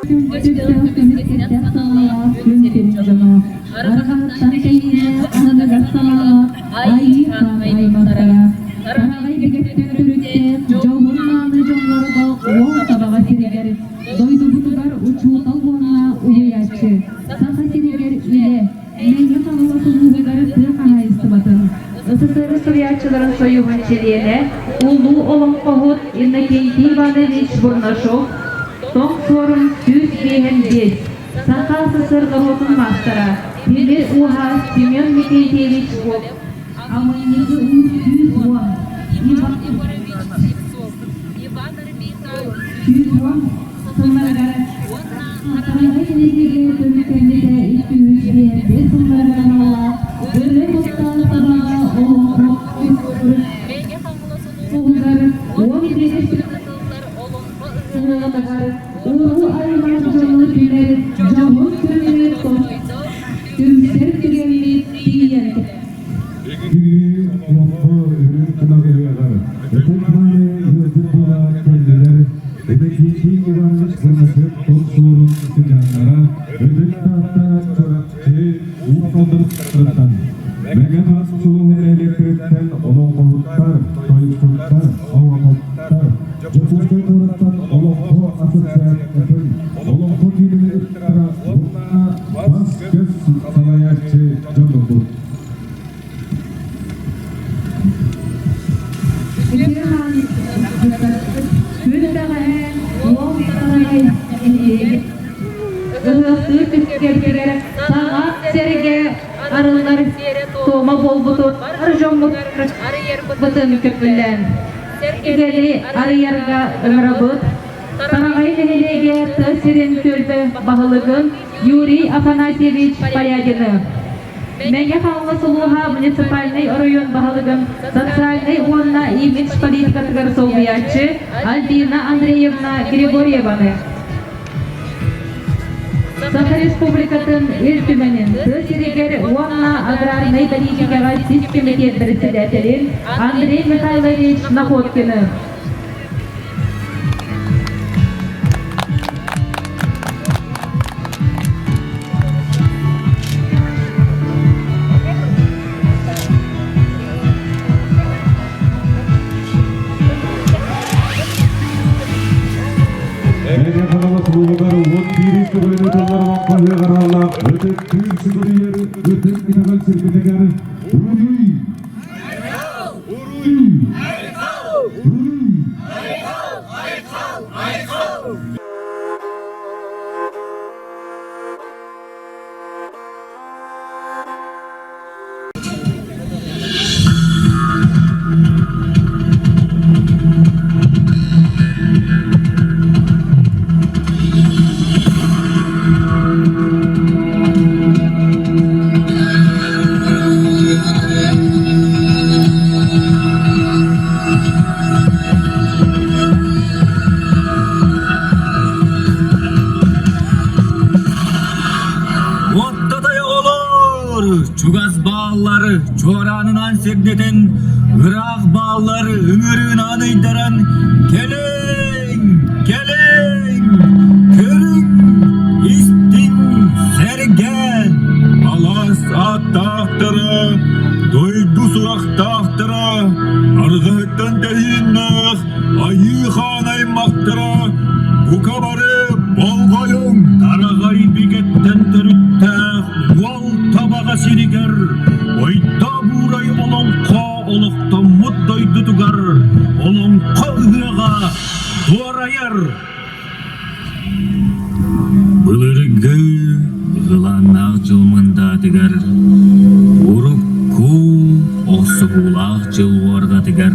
Өстөөх көмүскэтэх санаалаах күн сирин дьоно, арҕаһыттан тэйиилээх аһыныгас санаалаах айыы хаан аймахтара, тараҕай бигэттэн төрүттээх дьоһун-мааны дьоннорго уол табаҕа сиригэр, дойдубутугар учуутал уонна уһуйааччы, Саха сиригэр үлэ, Мэҥэ Хаҥалас улууһугар тыа хаһаайыстыбатын, СССР суруйааччыларын сойууһун чилиэнэ, улуу олоҥхоһут Иннокентий Иванович Бурнашов Тоҥ Суорун 155, Саха СССР норуотун маастара, тимир ууһа Семен Никитьевич Амынньыкы уус 110, Иван 110 сылларыгар Тараҕай нэһилиэгэ көмүскэммитэ 205 сылларыгар аналлаах Өрө куттаах табаҕа олоҥхо туһугар 15 сылларыгар уруу аймах дьону түмэр дьоһун күҥҥэ түмсэр түгэммит тиийэн Бүгүн олоххо үрүҥ тунах ыһыаҕар ытык-мааны ыалдьыт буола кэллилэр Иннокентий Иванович Бурнашев тус-суорун сыдьааннара Ытык Таатта Чурапчы Уус Алданыттан Мэҥэ Хаас сулуһун нэһилиэктэриттэн олоҥхоһуттар, тойуксуттар, оҥоһуттар, Дьокуускай куораттан Олоҥхо ассоциациятын Олоҥхо киинин ыттара уонна бас-көс салайааччы дьоннорбут. Күн бэҕэһээ уол тараҕай ыһыахтыыр түһүлгэтигэр саҥа сэргэ арыллар туома буолбутун дьоммут бытын көҥүллээн сэргэни арыйарга ыҥырабыт. Тараҕай нэһилиэгэ тыа сирин түөлбэ баһылыгын Юрий Афанасьевич Порядины. Мэҥэ Хаҥалас улууһа муниципальнай оройуон баһылыгын социальнай уонна имидж политикатыгар солбуйааччы Альбина Андреевна Григорьеваны, Саха Республикатын Ил Түмэнин тыа сиригэр уонна аграрнай политикаҕа сис кэмитиэт председателин Андрей Михайлович Находкины, Мэҥэ Хаҥалас улууһугар уот биирис төгүлүн ыытыллар олоҥхо ыһыаҕар аналлаах ытык түүр сүгүрүйэр ытык итэҕэл сирбитигэр Уруй! Уруй! Уруй! Уоттатай оҕолор, чугас бааллар чуораанынан сирдэтэн, ыраах бааллар ыҥырыынан ыйдаран, кэлиҥ, кэлиҥ, көрүҥ, истиҥ, сэргээн, алаас ааттаахтара, дойду сурахтаахтара, арҕаһыттан тэһииннээх Айыы хаан аймахтара, бука бары болҕойуҥ! Тараҕай бигэттэн төрүттээх уол табаҕа сиригэр, ойдо буурай олоҥхо олохтоммут дойдутугар олоҥхо ыһыаҕа дуорайар! Былыргы быһылааннаах дьыл мындаатыгар, урукку охсуһуулаах дьыл уорҕатыгар,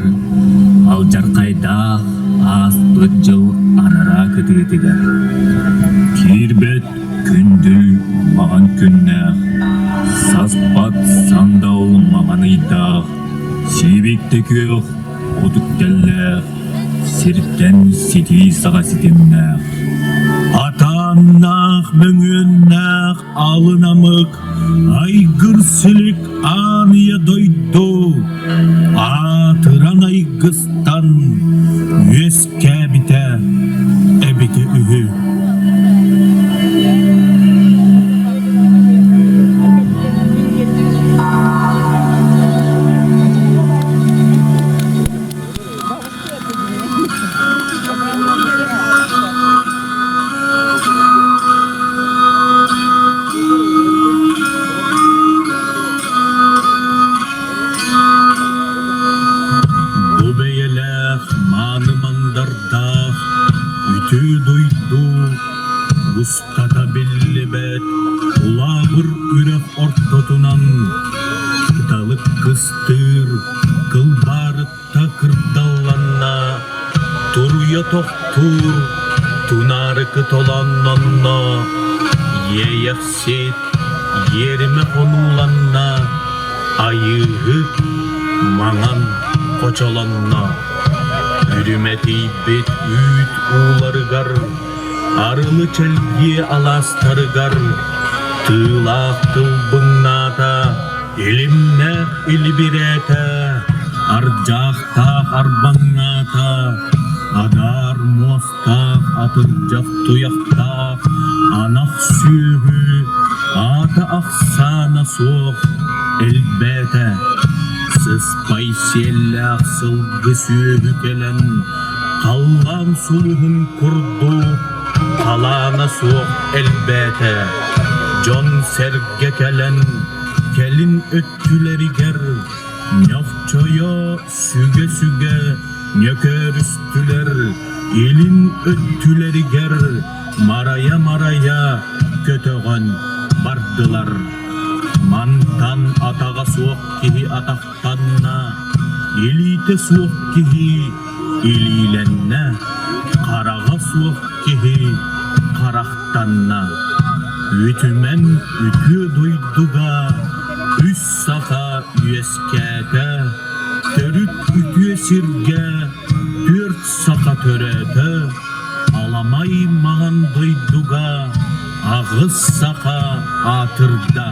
алдьархайдаах ааспыт дьыл анараа кытыытыгар, киирбэт күндүл маҕан күннээх, саспат сандал маҥан ыйдаах, сиибиктэ күөх отут тэллээх, сиртэн ситии саҕа ситимнээх, атааннаах мөҥүөннээх алын амык, айгыр силик аан ийэ дойду, аатыран айгыстан үөскээбитэ эбитэ үһү. тохтуур, тунаарыкы толооннонно, иэйэхсит иэримэ хонууланна, айыыһыт маҥан хочолонно. Үрүмэтийбит үүт ууларыгар, арылы чэлгиэ алаастарыгар тыылаах тылбыҥнаата, илимнээх илибирээтэ, ардьаахтаах арбаҥнаата, адаар муостаах атырдьах туйахтаах анах сүөһү аата ахсаана суох элбээтэ. Сыспай сиэллээх сылгы сүөһү кэлэн халлаан сулуһун курдук халаана суох элбээтэ. Дьон-сэргэ кэлэн кэлин өттүлэригэр ньохчойо сүгэ-сүгэ ньөкөөрүстүлэр, илин өттүлэригэр марайа-марайа көтөҕөн бардылар. Мантан атаҕа суох киһи атахтанна, илиитэ суох киһи илиилэннэ, хараҕа суох киһи харахтанна. Үтүмэн үтүө дойдуга үс саха үөскээтэ, төрүт үтүө сиргэ түөрт саха төрөөтө, аламай маҥан дойдуга аҕыс саха аатырда.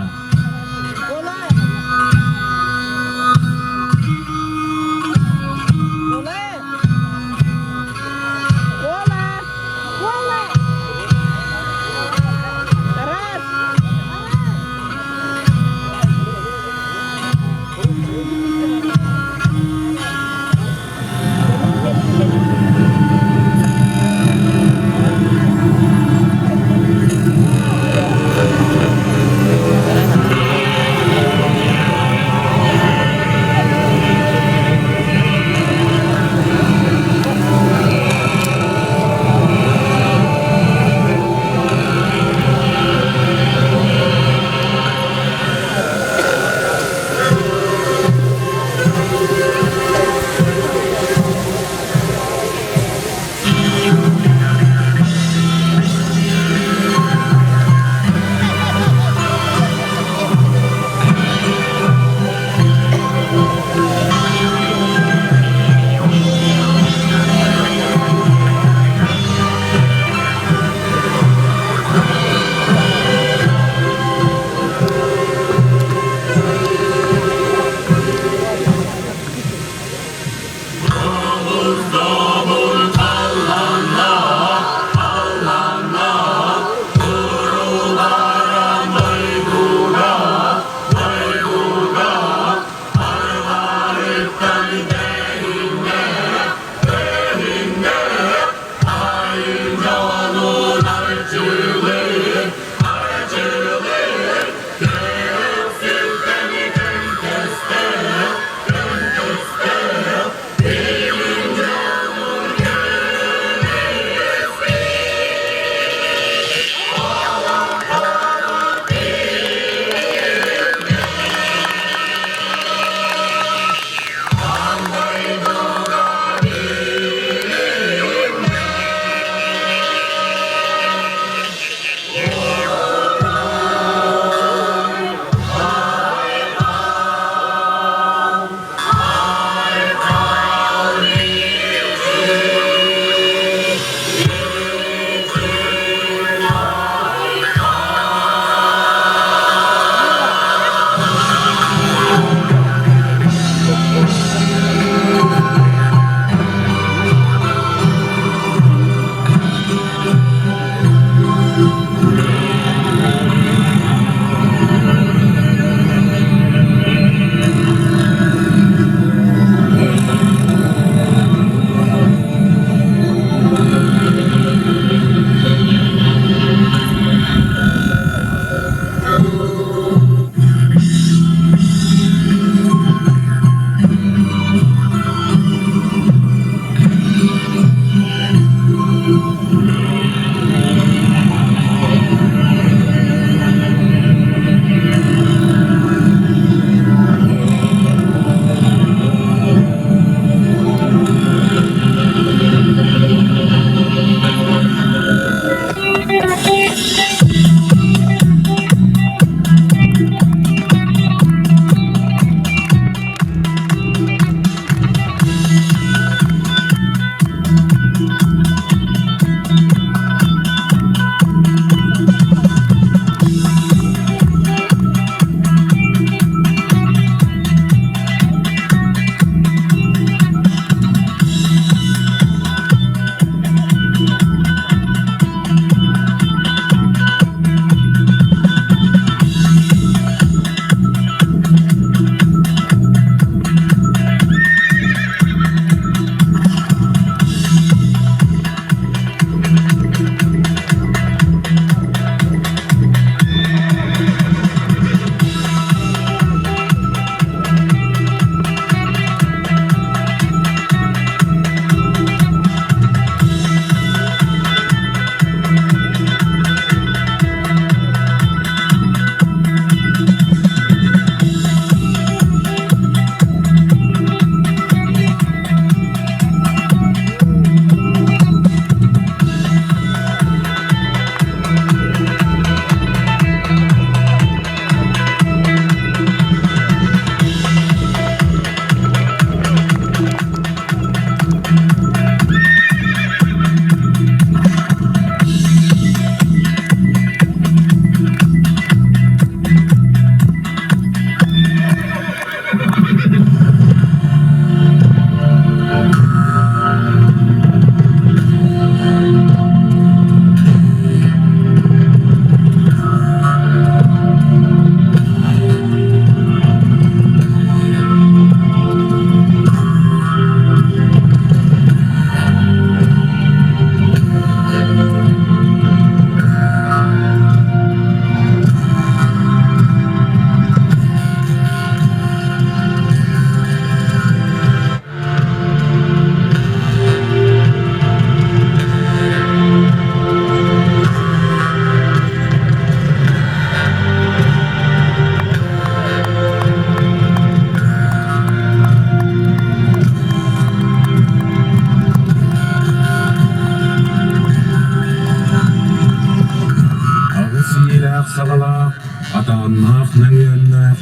саҕалаах, атааннаах нөҥүөннээх,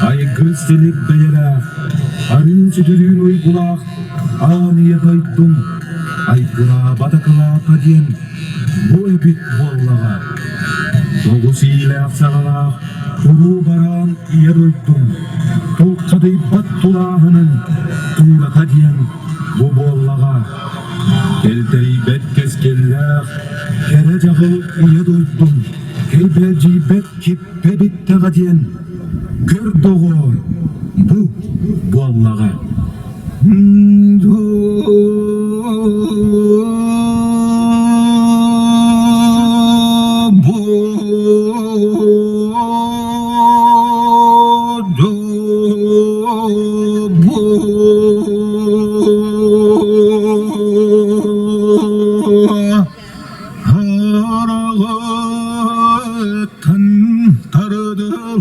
айгыр-силик бэйэлээх, арын сүтүрүүн уйгулаах аан ийэ дойдум айгыраабат акылаата диэн бу эбит буоллаҕа. Тоҕус иилээх саҕалаах туруу бараан ийэ дойдум тулхадыйбат тулааһынын туурата диэн бу буоллаҕа. Кэлтэйбэт кэскиллээх кэрэ дьаһал ийэ дойдум кэйбэлдьийбэт киппэ биттэҕэ диэн көр доҕоор бу буоллаҕа. Хараҕыттан тардыллыктаах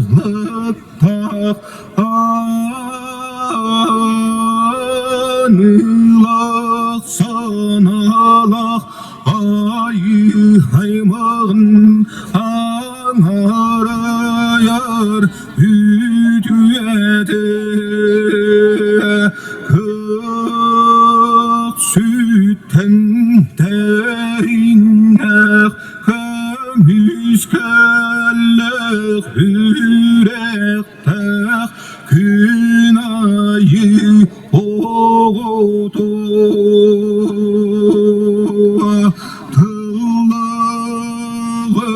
аныылаах санаалаах айыы аймаҕын аҥарайар үтүөтэ көх сүттэн тэриҥнээх көмүскэллээх үрэхтээх күн айыы оҕото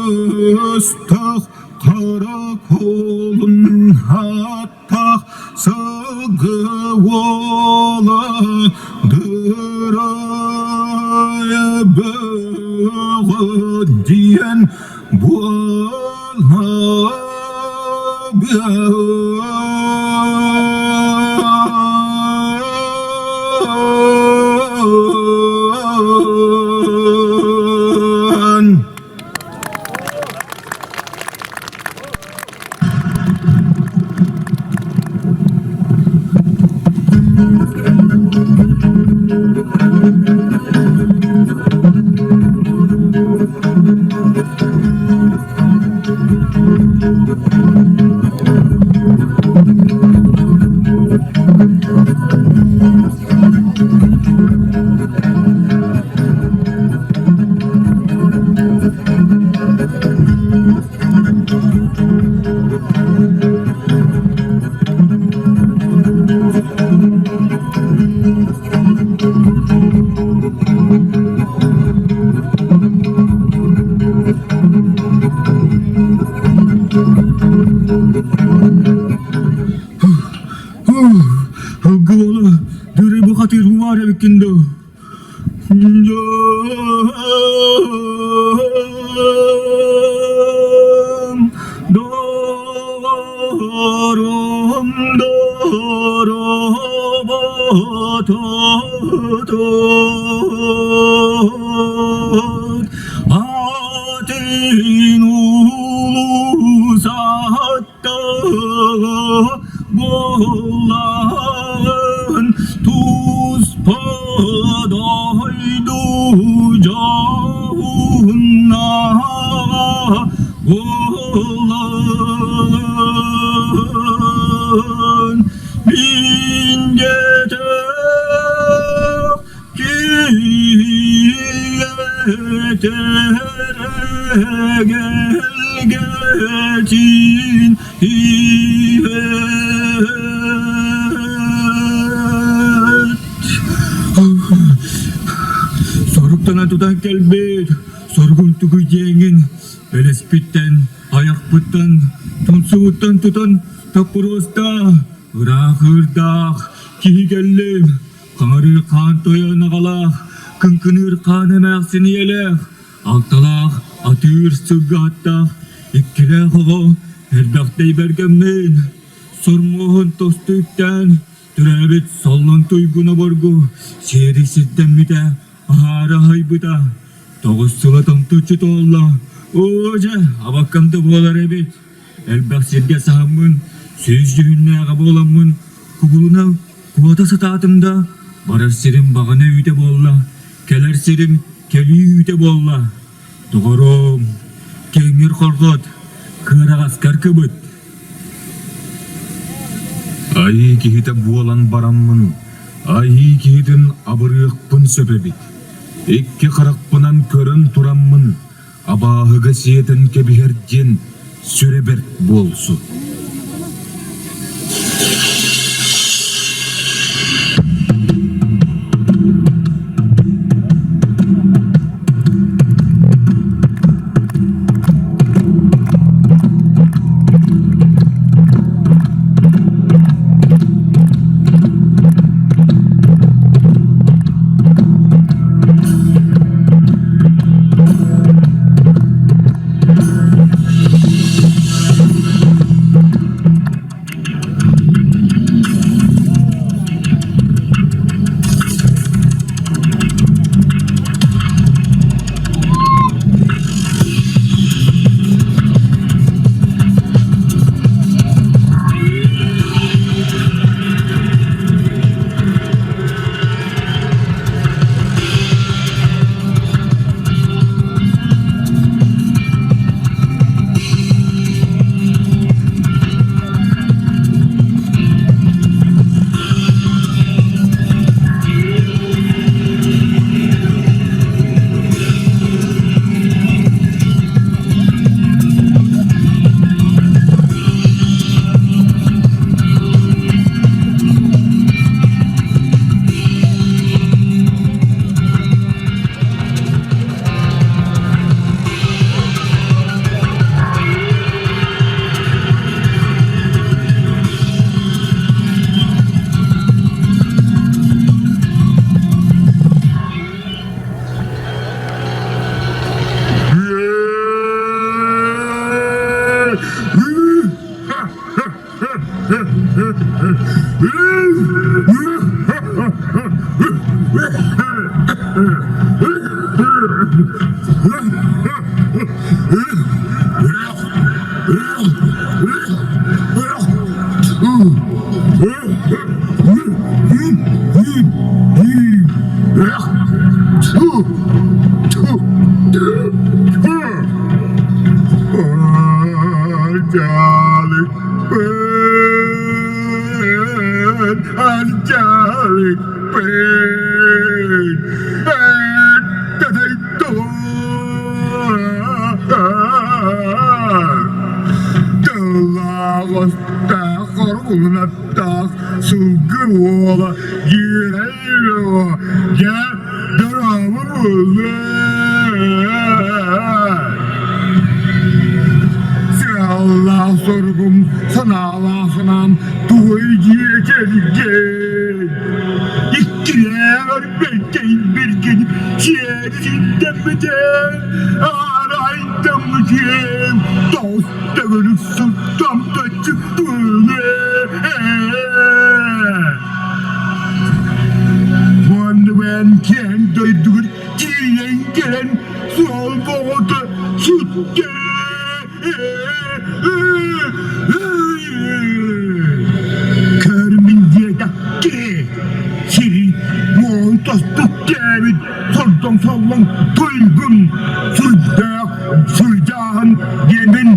тыллаах-өстөөх хара кулун аттаах сылгы уола Дырайа бөҕө диэн буолла Гуола, дөрү бухатыыр баар эбиккин дуу? Дорум дороботот атын улусат буоллаҕын туспа дойду дьоһуннаҕа буоллаҕын мин диэтэх Киһиэтэрэ Соруктана тутан кэлбит, соргун тугуй диэҥин, бэлэспиттэн, айахпыттан, тумсубуттан тутан топпуруоста, ыраах ыырдаах киһи кэллим. Хаҥарыыр хаан тойон аҕалаах, кыҥкыныыр хаан эмээхсин ийэлээх, алталаах атыыр сылгы аттаах, иккилээх оҕо элбэхтэй бэргэммин, сормуоһун тосту үктээн, төрөөбүт соллон туйгун обургу сиэри сирдэммитэ, аһаары аһайбыта, тоҕус сыла томточчу туолла, оо дьэ, абаккам да буолар эбит. Элбэх сиргэ саһаммын, сүүс дьүһүннээҕэ буоламмын, кубулуна куота сатаатым да, барар сирим баҕана үүтэ буолла, кэлэр сирим кэлии үүтэ буолла. Доҕоруом, кэҥир хорҕот, кыараҕаскар кыбыт. Айыы киһитэ буолан бараммын, айыы киһитин абырыахпын сөп эбит. Икки харахпынан көрөн тураммын, абааһыга сиэтэн кэбиһэр диэн сүрэ бэрт буолсу. Тыллаах сылгы уола дьэ дорообо Сыаллаах соругум, санаалаах санаам тугуй дьиэ кэргэн Иккилээх өрбөйкөй биргин сиэри сирдэммитим, арайдаммытым, тоҕус төгүрүк сылтам Уонна киэҥ дойдугар тиийэн кэлэн суол боҕото сүттэ. Көрмүн диэтэххэ, сири уол тостук кээбит сордоҥ соллоҥ туйгун сүрдээх сылдьааһын диэмин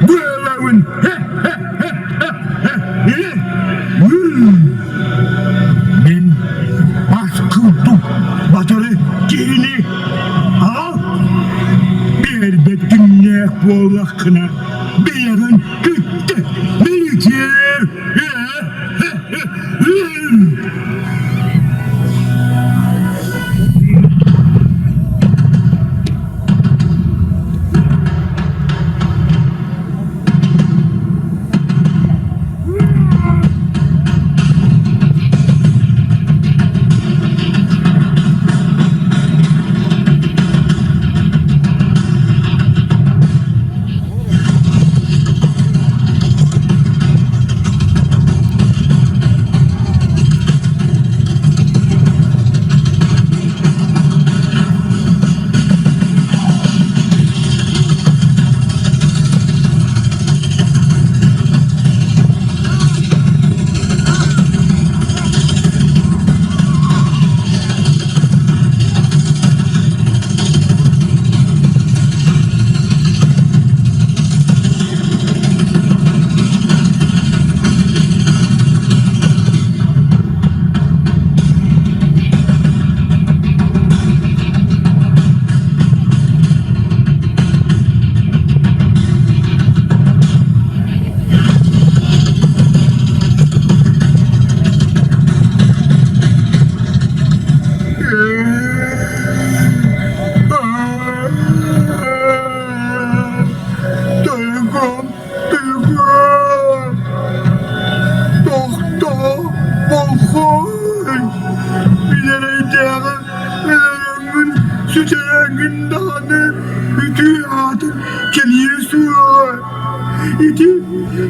быалабын. Мин бас курдук батары киһини ал биэрбэт күннээх буоллаххына бэйэҕин кытта мэлитиэ.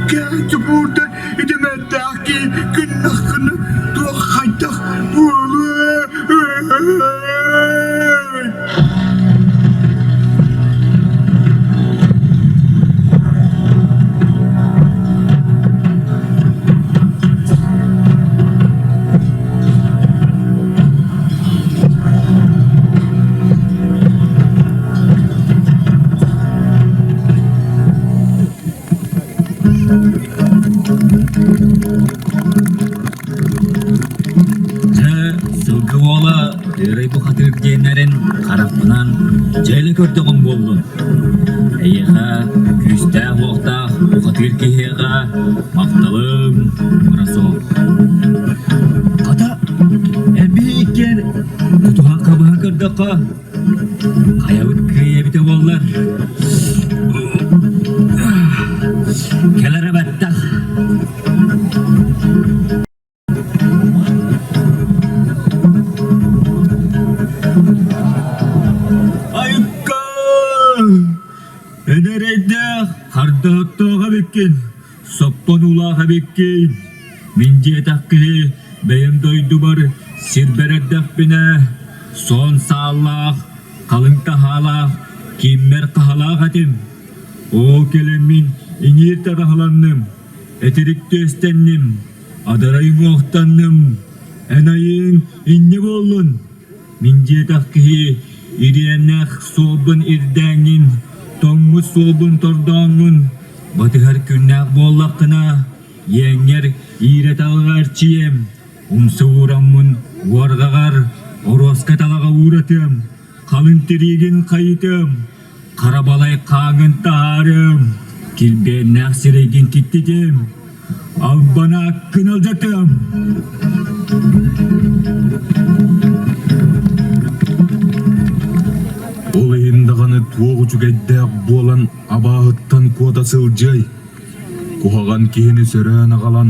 Кээччи буурдар идэмэрдээх киһи гыннаххына туох хайдах буолуой? Дьэ, сылгы уола Тыырай бухатыыр диэннэрин харахпынан дьэ көрдөҕүм буоллун. Эйиэхэ күүстээх-уохтаах бухатыыр киһиэхэ махталым мура суох. Хата, эбии иккиэн тутуһан хабыһа көрдөххө, хайабыт кыайа эбитэ буоллар. Кэлэрэ бэттэх. Айыкка! Эдэр эйдээх, хардаһыттаах эбиккин, соппон уулаах эбиккин. Мин диэтэх киһи бэйэм дойдубар сирбэр эрдэхпинэ, суон сааллаах, халыҥ таһаалаах, киммэр хаһалаах этим. Ол кэлэммин иҥиир тараһаланным, этирик түөстэнним, Адарай уҥуохтанным, эн айыыҥ инньэ буоллун. Мин диэтэх киһи ириэнэх суолбун ирдээҥҥин, тоҥмут суолбун тордооҥҥун, батыһар күннээх буоллаххына, иэҥҥэр иирэ талаҕа эрчийиэм, умса уураммын уорҕаҕар оруоска талаҕа ууратыам, халыҥ тириигин хайытыам, Хара балай хааҥын таһаарыам, килбиэннээх сирэйгин киттитиэм, албанааккын алдьатыам. Ол иһин даҕаны туох үчүгэйдээх буолан абааһыттан куота сылдьыай? Куһаҕан киһини сөрөөн аҕалан,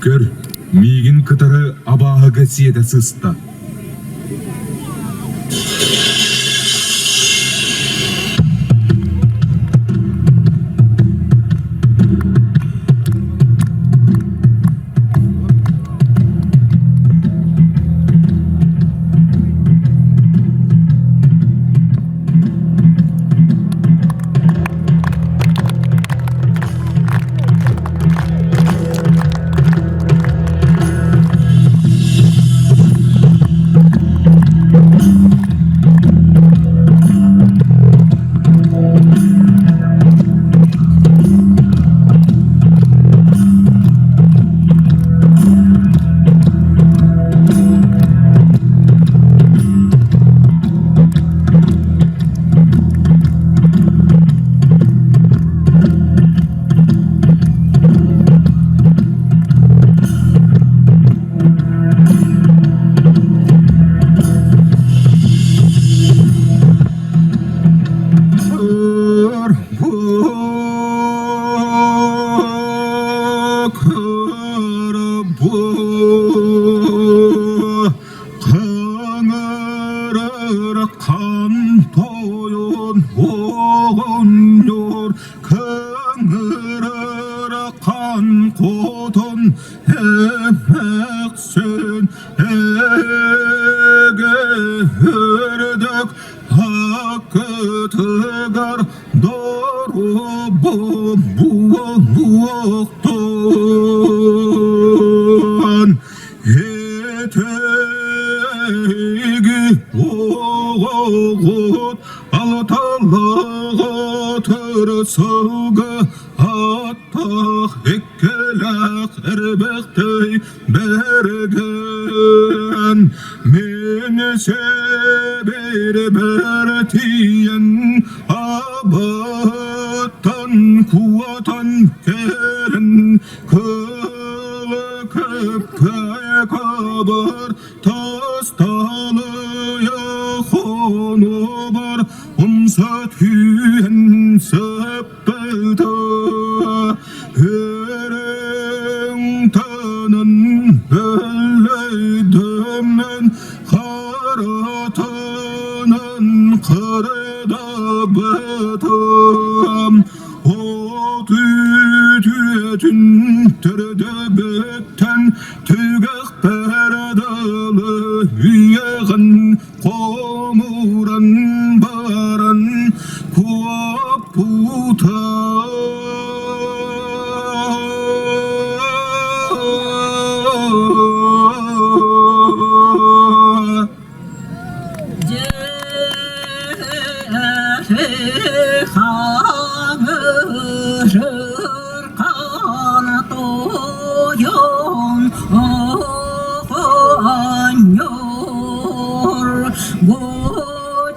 көр, миигин кытары абааһыга сиэтэ сыста. Хаҥырар хан тойон оҕонньор Кыҥырар хан хотон эмэхсин эгэ үрдүк акытыгар доруобу буолуохтун. Этэги оҕоҕут алталаҕатыр сылгы аттаах иккилээх эрбэхтэй бэргэн мин сэбирбэр тиийэн абаттан куотан кэлэн Кылыкыппай тасталыйа хонобар умса түһэн сыппыта Үрүҥ тынын өллөйдөммүн харатынан кырдабытым От үтүө. Төбөтүн төрөдөбүттэн түгэхпэр дылы үйэҕин хомуран баран куоппута. Хаҥырырхан тойон оҕонньор бу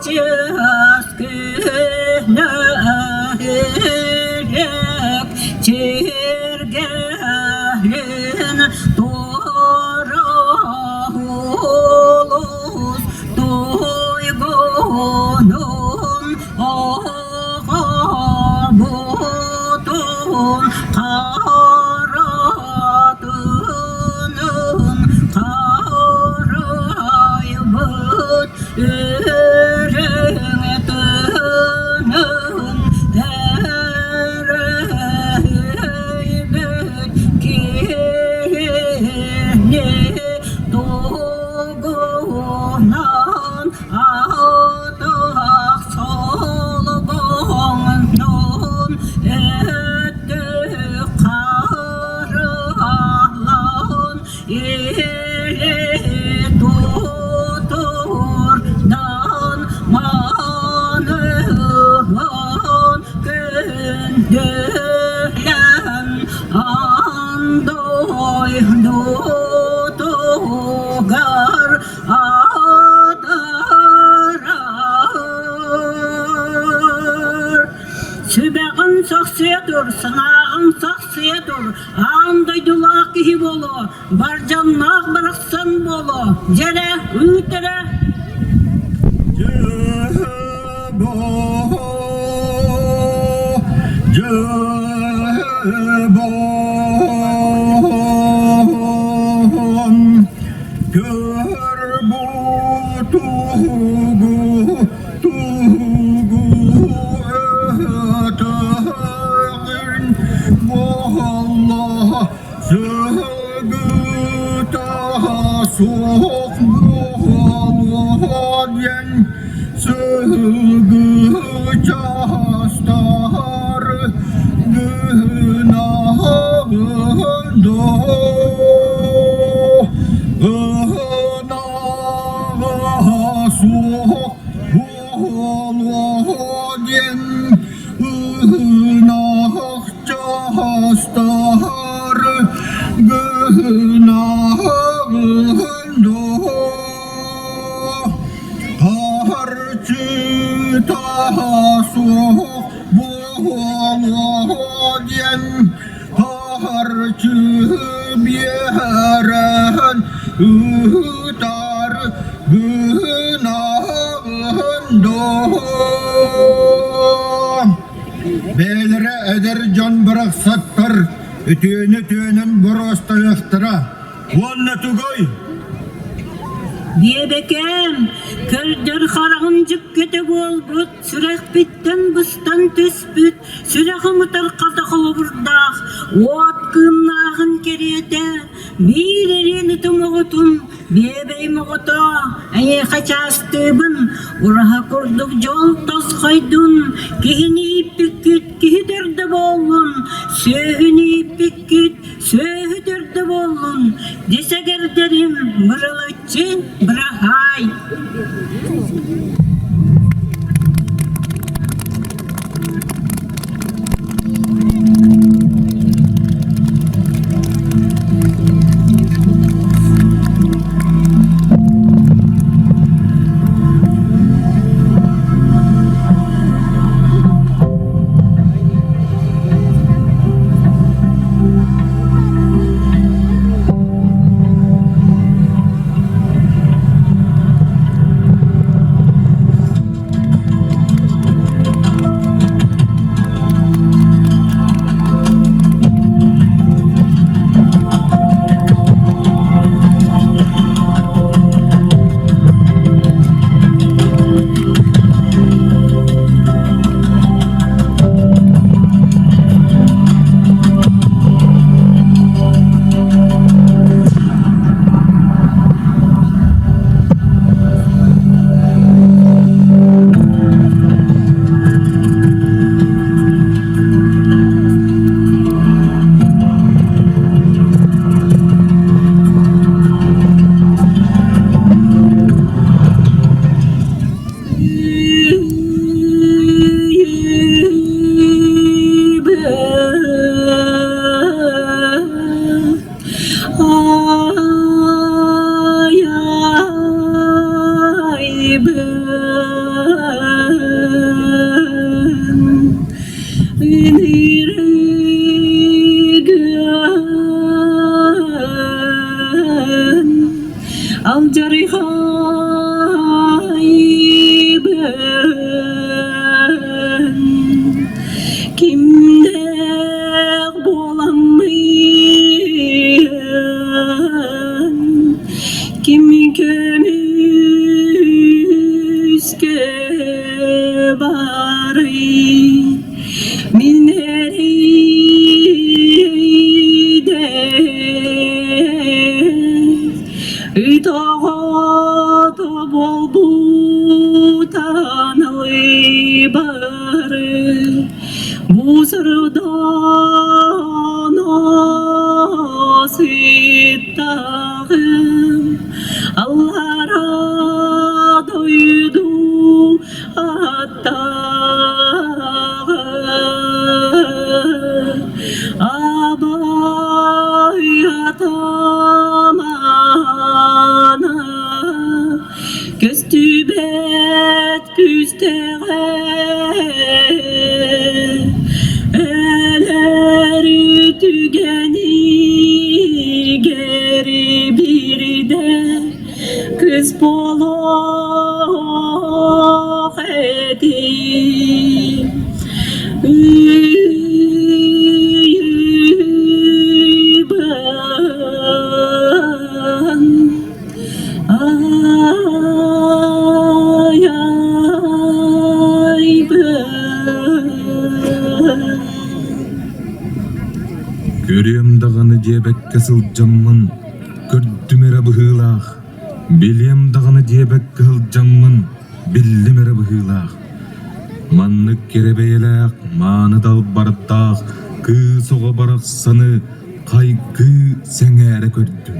чаас күнэ чиргэлин туора улус туйгунун оҕобутун харатынын харайбыт үрүҥ тыынын эрэйбит киһини тугунан атах солбоҥнун өттүк харалаан или тутурдан маныһан күндүлэн андой дутугар атаарар. Сүбэҕин сахсыйа тур, санааҕын сахсыйа тур, аан дойдулаах киһи буолуо, бардьаннаах барахсан буолуо, дьэрэ, ыыт эрэ. Көр бу тугу, тугу өтөҕүн буолла сылгыта суох буолуо диэн сылгы чаастар гынаҕын доо ынаҕа суох буолуо диэн ыһынах чаастар гынаҕын доо Харчыта суох буолуо диэн харчы биэрэн ыытар гынаҕын доо. Бэйэлэрэ эдэр дьон барахсаттар үтүөнү түөнэн боруостайыахтара. Уонна тугуй? Биэбэкээм, көрдөр хараҕым дьүккэтэ буолбут, сүрэхпиттэн быстан түспүт, сүрэҕим ытархата холобурдаах, уот кыымнааҕын кэриэтэ, биир эриэн ытым оҕотун, биэбэйим оҕото, эйиэхэ чаастыыбын, ураһа курдук дьол тосхойдун, киһини ииппиккит киһи төрдө буоллун, сүөһүнү ииппиккит Сүөһү төрдө буоллун, дисэгэрдэрим бырылыччы быраһаай. бары бу сырдаана сыттаҕым аллараа дойду аттааҕы абай атамана көстүбэт күүстэҕэ өлөр түгэнигэр биирдэ Кыс буолуох этим Ыйбын ай-айбын Көрүөм даҕаны диэбэккэ сылдьаммын, көрдүм эрэ быһыылаах, билиэм даҕаны диэбэккэ сылдьаммын, биллим эрэ быһыылаах. Маннык кэрэ бэйэлээх, мааны далбардаах кыыс оҕо барахсаны хайгыы сэҥээрэ көрдүм.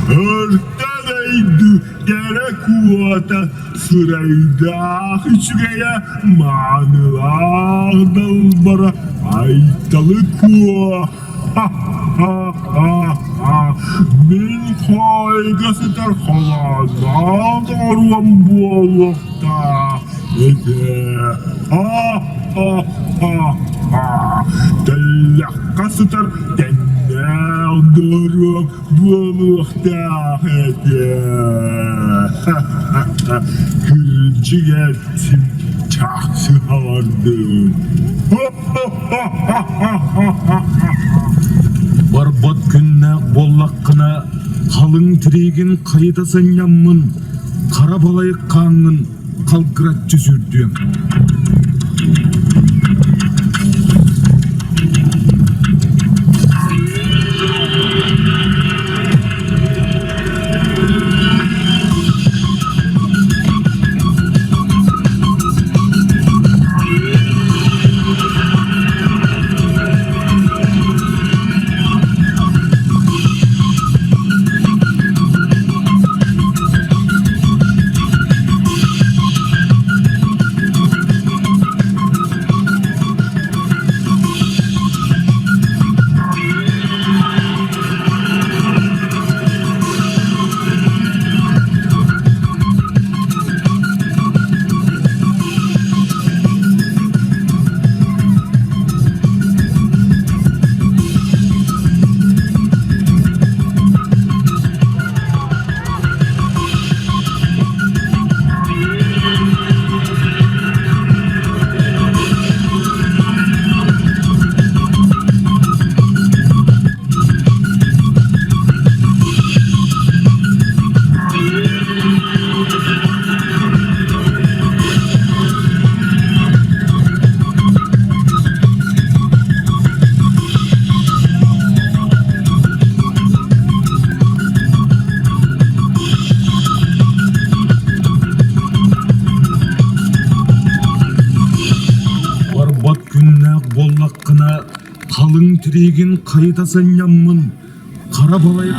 Өртөн өйдүү кэрэ куота сырайдаах үчүгэйэ маанылаах далбара Айталы Куо Мин хоойго сытар холоонноох доҕоруом буолуохтаах этэ. Тэллэххэ сытар тэннээх доруом буолуохтаах этэ. Кырдьык эттим, чахчы хаардым. Барбат күннээх буоллаххына, халыҥ тириигин хайыта сынньаммын, хара балай хааҥҥын халгыраччы сүүрдүөм. Халыҥ тириигин хайыта сынньаммын, хара балай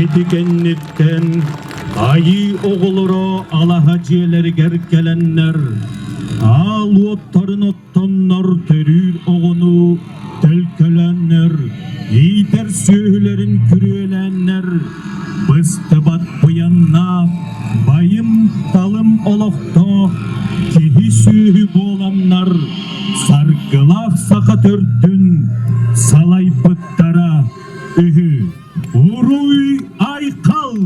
Ити кэнниттэн Айыы оҕолоро алаһа дьиэлэригэр кэлэннэр, аал уоттарын оттоннор төрүүр оҕону төлкөлөөннөр, иитэр сүөһүлэрин күрүөлээннэр, быстыбат быйаннаах, байым-талым олохтоох киһи-сүөһү буоланнар, саргылаах саха төрдүн салайбыттара үһү. Уруй-айхал!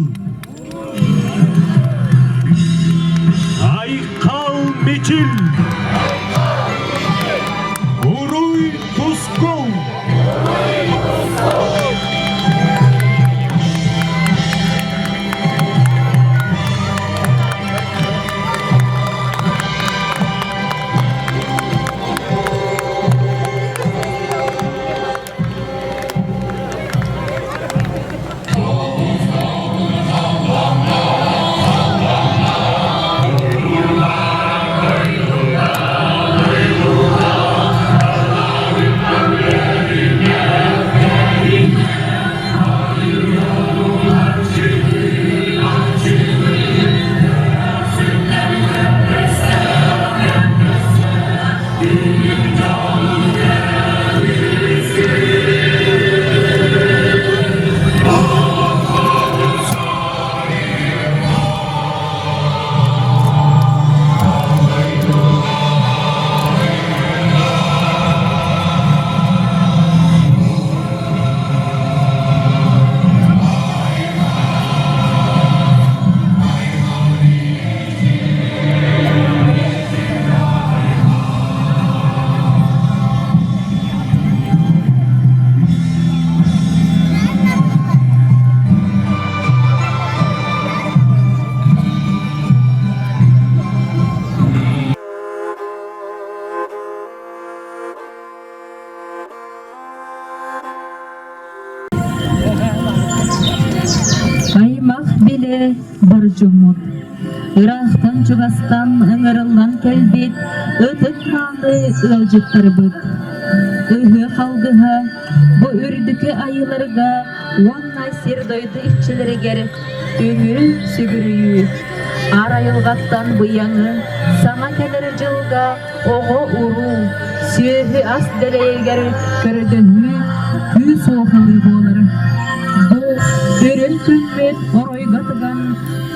Айхал Мичил! Уруй Тускул! Аймах билэ бар дьоммут Ыраахтан-чугастан ыҥырыллан кэлбит ытык мааны ыалдьыттарбыт. Ыһыах алгыһа бу үрдүкү айыыларга уонна сир-дойду иччилэригэр үҥүү сүгүрүйүү, аар айылҕаттан быйаҥы, саҥа кэлэр дьылга оҕо-уруу, сүөһү-ас дэлэйигэр көрдөһүү, күүс-уох ылыы буолар. Бу Өрөн күммүт оройго тыган,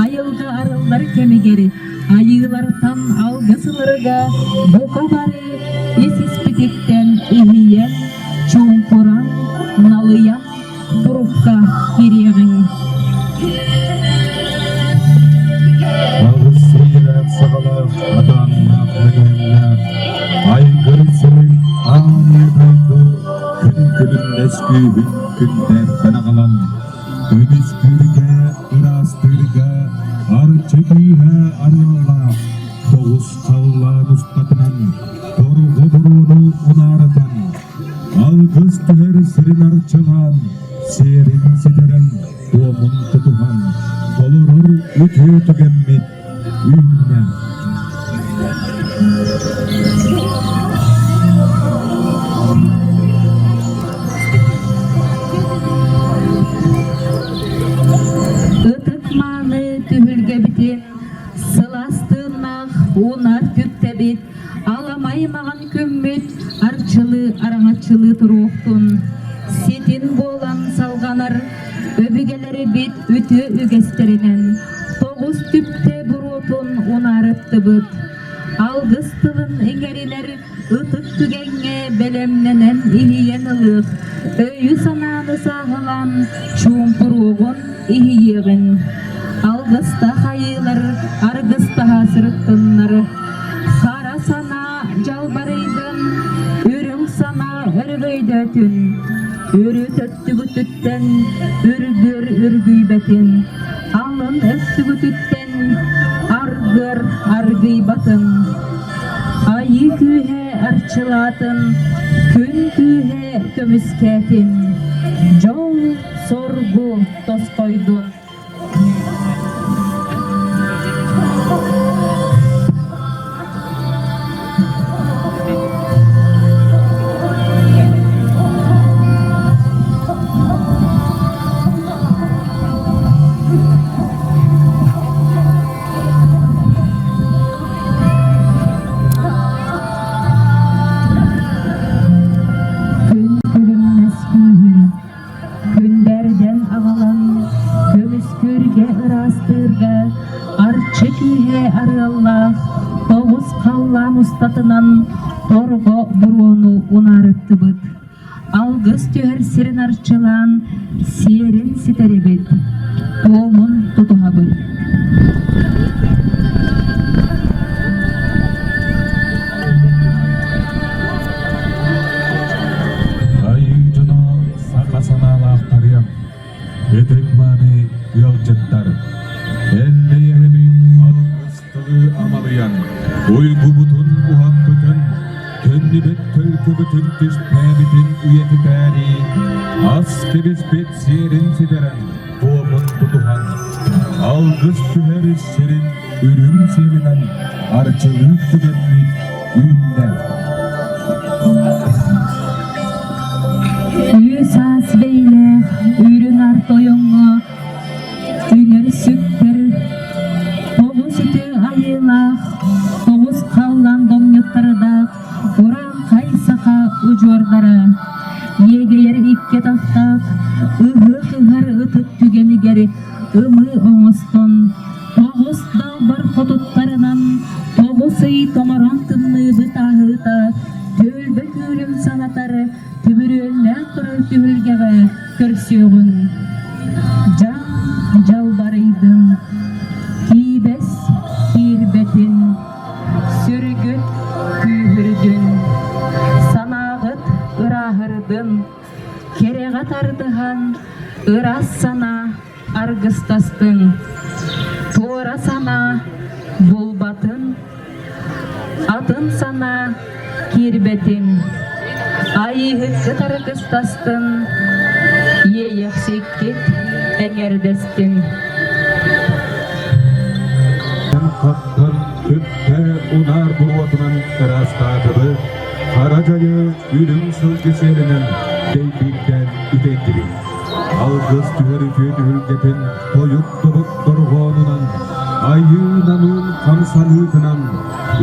айылҕа арыллар кэмигэр айыылартан алгыс ыларга бука бары ис-испититтэн иһийэн, чуумпуран, налыйан турукка киириэҕиҥ. Алыс сирэйдээх саҕалаах, атааннаах мөҥүөннээх, айгыр сирин аан дойду күн күлүмнэс күүһүн күннээхтэн аҕалан, көмүскүүргэ, ыраастыырга арчы күүһэ арыаллаах, тоҕус халлаан устатынан торҕо буруону унаарытан, алгыс түһэр сирин арчылаан, сиэрин ситэрэн, туомун тутуһан, толорор үтүө түгэммит үүннэ. Ытык мааны түһүлгэбитин сылаас тыыннаах уунар түптэбит аламай маҕан күммүт арчылыы араҥаччылыы туруохтун ситин буолан салҕанар өбүгэлэрбит үтүө үгэстэринэн тоҕус түптэ буруотун унаарыттыбыт алгыс тылын иҥэринэр ытык түгэҥҥэ бэлэмнэнэн иһийэн ылыах өйү-санааны сааһылаан чуумпуруоҕун иһийиэҕин алгыстаах айыылар аргыстаһа сырыттыннар хара санаа дьалбарыйдын үрүҥ санаа өрөгөйдөөтүн үрүт өттүгүтүттэн үргүөр үргүйбэтин алын өттүгүтүттэн аргыар аргыйбатын айыы күүһэ арчылаатын күн күүһэ көмүскээтин дьол соргу тосхойдун. Күн күлүмнэс күүһүн Күндэрдэн аҕалан көмүскүүргэ ыраастыырга арчы күүһэ арыаллаах тоҕус халлаан устатынан торҕо буруону унаарыттыбыт. Алгыс түһэр сирин арчылаан сиэрин ситэрибит, туомун тутуһабыт. Айыы дьоно саха санаалаахтарыам, ытык-мааны ыалдьыттар, эллэйэһэбит алгыстыы амалыйан, уйгубутун уһаппытын, төннүбэт төлкөбүтүн түстээбитин үйэтитээри, ас кэбиспит сиэрин ситэрэн, туомун тутуһан, алгыс түһэр сирин үрүҥ сиэлинэн арчылыыр түгэммит үүннэ. Үс-аас бэйэлээх үрүҥ ар тойоҥҥо үҥэр сүктэр тоҕус үтүө айыылаах, тоҕус халлаан домньуттардаах урааҥхай саха удьуордара иэгэйэр икки атахтаах ыһыах ыһар ытык түгэнигэр ымыы оҥостон тоҕус далбар хотуттарынан тоҕус ый томороон тымныыбыт ааһыыта түөлбэ күүрүм санатар түбүрүөллээх турар түһүлгэҕэ көрсүөҕүҥ. Дьаҥ дьалбарыйдын, киибэс киирбэтин, сүргүт күүһүрдүн, санааҕыт ырааһырдын, кэрэҕэ тардыһан ыраас санаа аргыстастыҥ, туора санаа булбатын, атын санаа киирбэтин, айыыһыккыт аргыстастын, иэйэхсиккит эҥэрдэстин. Хаттан түптэ унаар буруотунан ыраастаатыбыт, хара дьайы үрүҥ сылгы сиэлинэн дэйбиирдээн үтэйдибит. Алгыс түһэр үтүө түһүлгэтин тойук тобук дорҕоонунан, айыы намыын хамсаныытынан,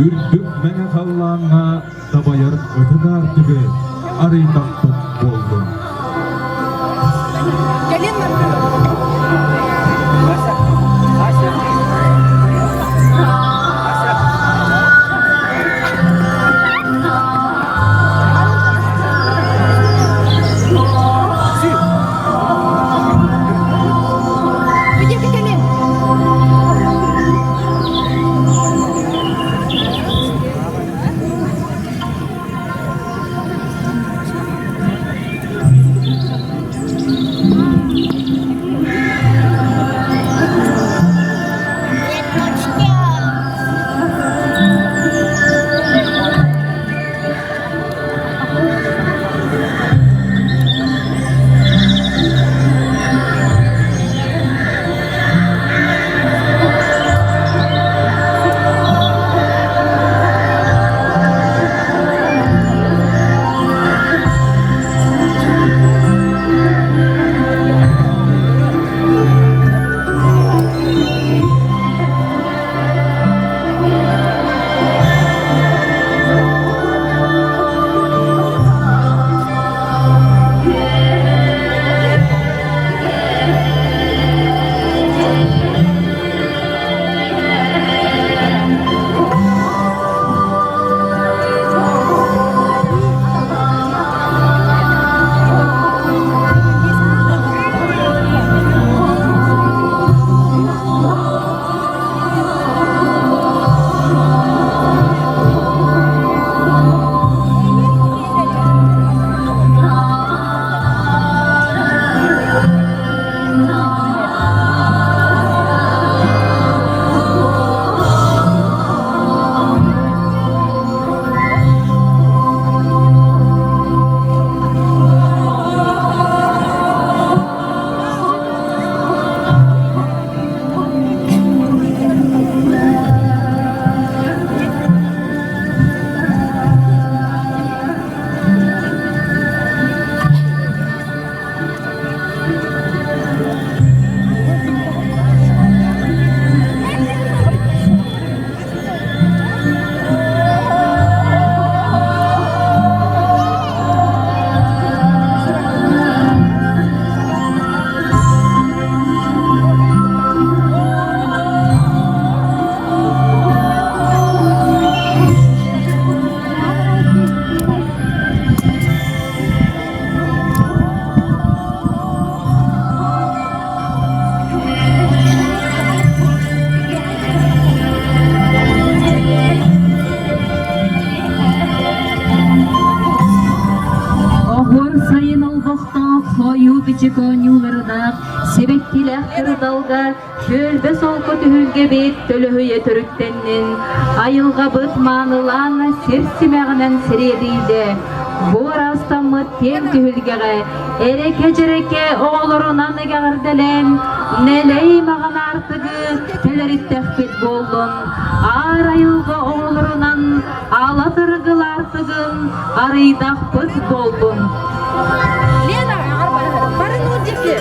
үрдүк мэҥэ халлааҥҥа дабайар ытык аартыгы арыйдахпыт буоллун. Күүстээх кырдалга түөлбэ солко түһүлгэбит төлөһүйэ төрүттэннин, айылҕабыт маанылаан сир симэҕинэн сириэдийдэ, буор астаммыт киэҥ түһүлгэҕэ эрэкэ-дьэрэкэ оҕолорунан эгэҕэрдэлээн, нэлэй маҕан аартыгы тэлэриттэхпит буоллун, аар айылҕа оҕолорунан ала тыргылаартыгын арыйдахпыт буоллун. Лена, бары нудики.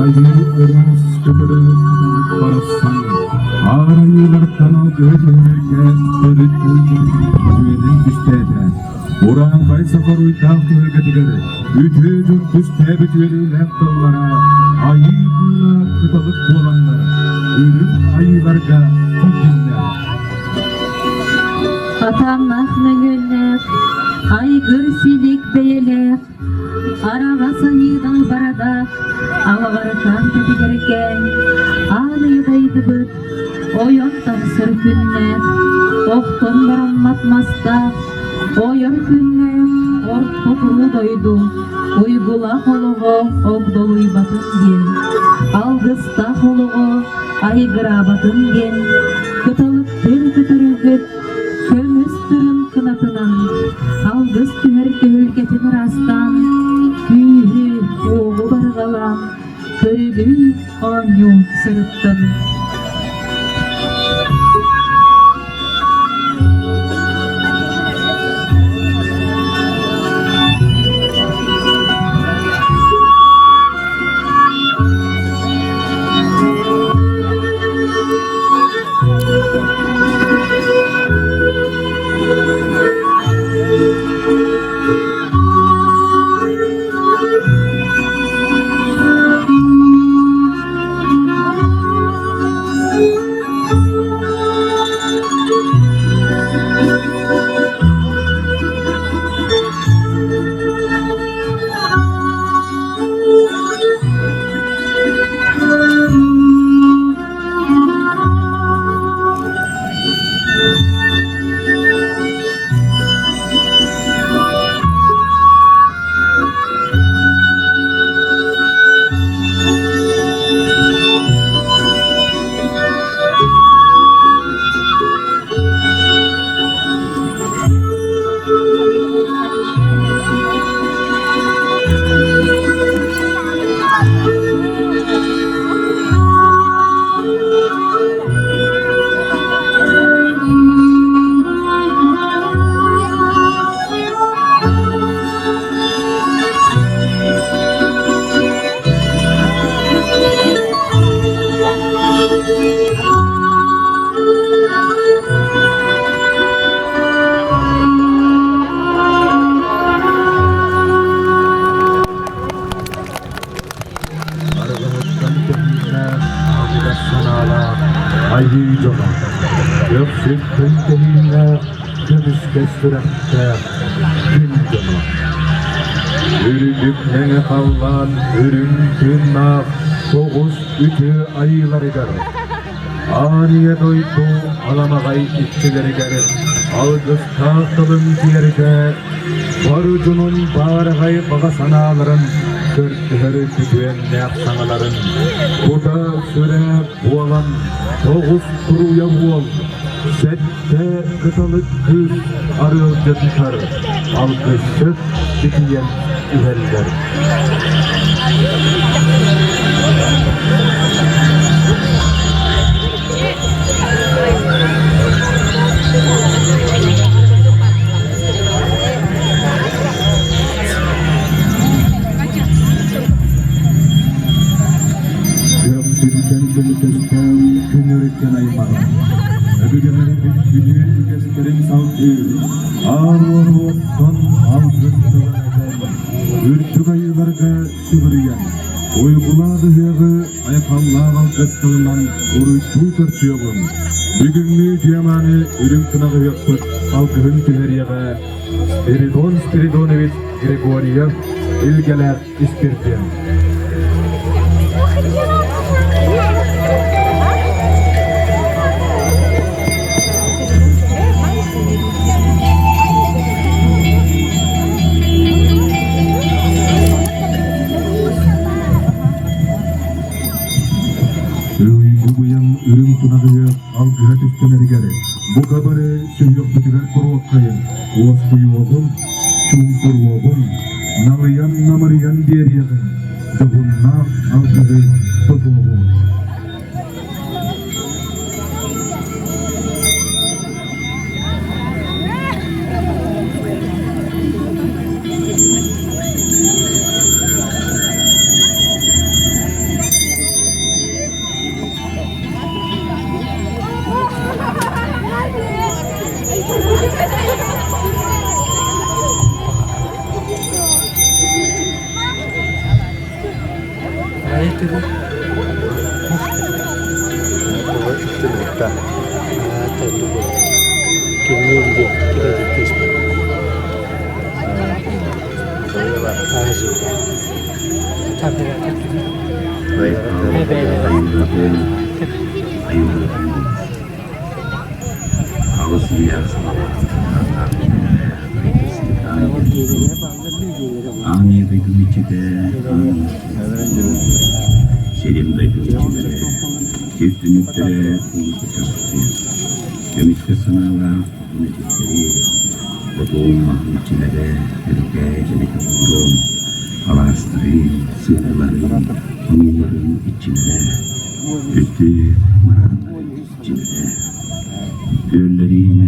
Айыы ыраас көтөрө кыталык барахсан аар айыылартан алгыһы түһэргэ төрүт үөнэн түстээтэ. Урааҥхай саха уруйдаах түһүлгэтигэр үтүө дьон түстээбит үөрүүлээх тыллара айыы кыыла кыталык буоланнар үрүҥ айыыларга тиийдиннэр. Атааннаах мөҥүөннээх, айгыр силик бэйэлээх, араҕас айыыдан барадаах, алаҕарыкаан кэтигэркээн, аан ыйдайдыбыт, ойон тахсар күннээх, охтон бараммат мастаах, ойор күннээх орто туруу дойду уйгулаах олоҕо огдолуйбатын диэн, алгыстаах олоҕо айгыраабатын диэн, кыталыктыыр көтөрүгүт көмүс тырын кынатынан алгыс түһэр түһүлгэтин ыраастаан, күүһү, уоҕу барҕалаан, көрүлүү оонньуу сырыттын. көмүскэс сүрэхтээх күн дьоно. Үрдүк мэҥэ халлаан үрүҥ тыыннаах тоҕус үтүө айыыларыгар Аан ийэ дойду аламаҕай иччилэригэр алгыстаах тылын тиэрдэ бары дьонун баараҕай баҕа санааларын көрдөһөр күтүөннээх саҥаларын кута-сүрэ буолан тоҕус туруйа уол, сэттэ кыталык кыыс арыалдьытар алгысчыт битийэн иһэллэр. Күөх сиртэн көстөөх күн өрүттэн аймаҕа. Өбүгэлэрбит үтүө үгэстэрин салгыы, аар уоруоттан алгыс тылын этэн, үрдүк айыыларга сүгүрүйэн, уйгулаах ыһыаҕы айхаллаах алгыс тылынан уруйдуу көрсүөҕүҥ. Бүгүҥҥү үтүө-мааны үрүҥ тунах ыһыахпыт алгыһын түһэриэҕэ Спиридон Спиридонович Григорьев Илгэлээх Испирдиэн. Уйгу-быйаҥ үрүҥ тунаҕыһыах алгыһа түстэнэригэр бука бары сүһүөхпүтүгэр туруоххайын, уоскуйуоҕун, чуумпуруоҕун, налыйан-намырыйан биэриэҕиҥ, дьоһуннаах алгыһы тутуоҕуҥ. Аан ийэ дойдум иччитэ, сирим дойдум иччилэрэ, сир түннүктэрэ улуска чахчы, көмүскэ санаалаах хотун эчиктэри, хотуун маһын иччилэрэ, өрүкээ дьэлэкэ буолуом, алаастарын, сыһыыларын, хонууларын иччилэрэ, үрдүк мырааннарын иччилэрэ, күөллэрин,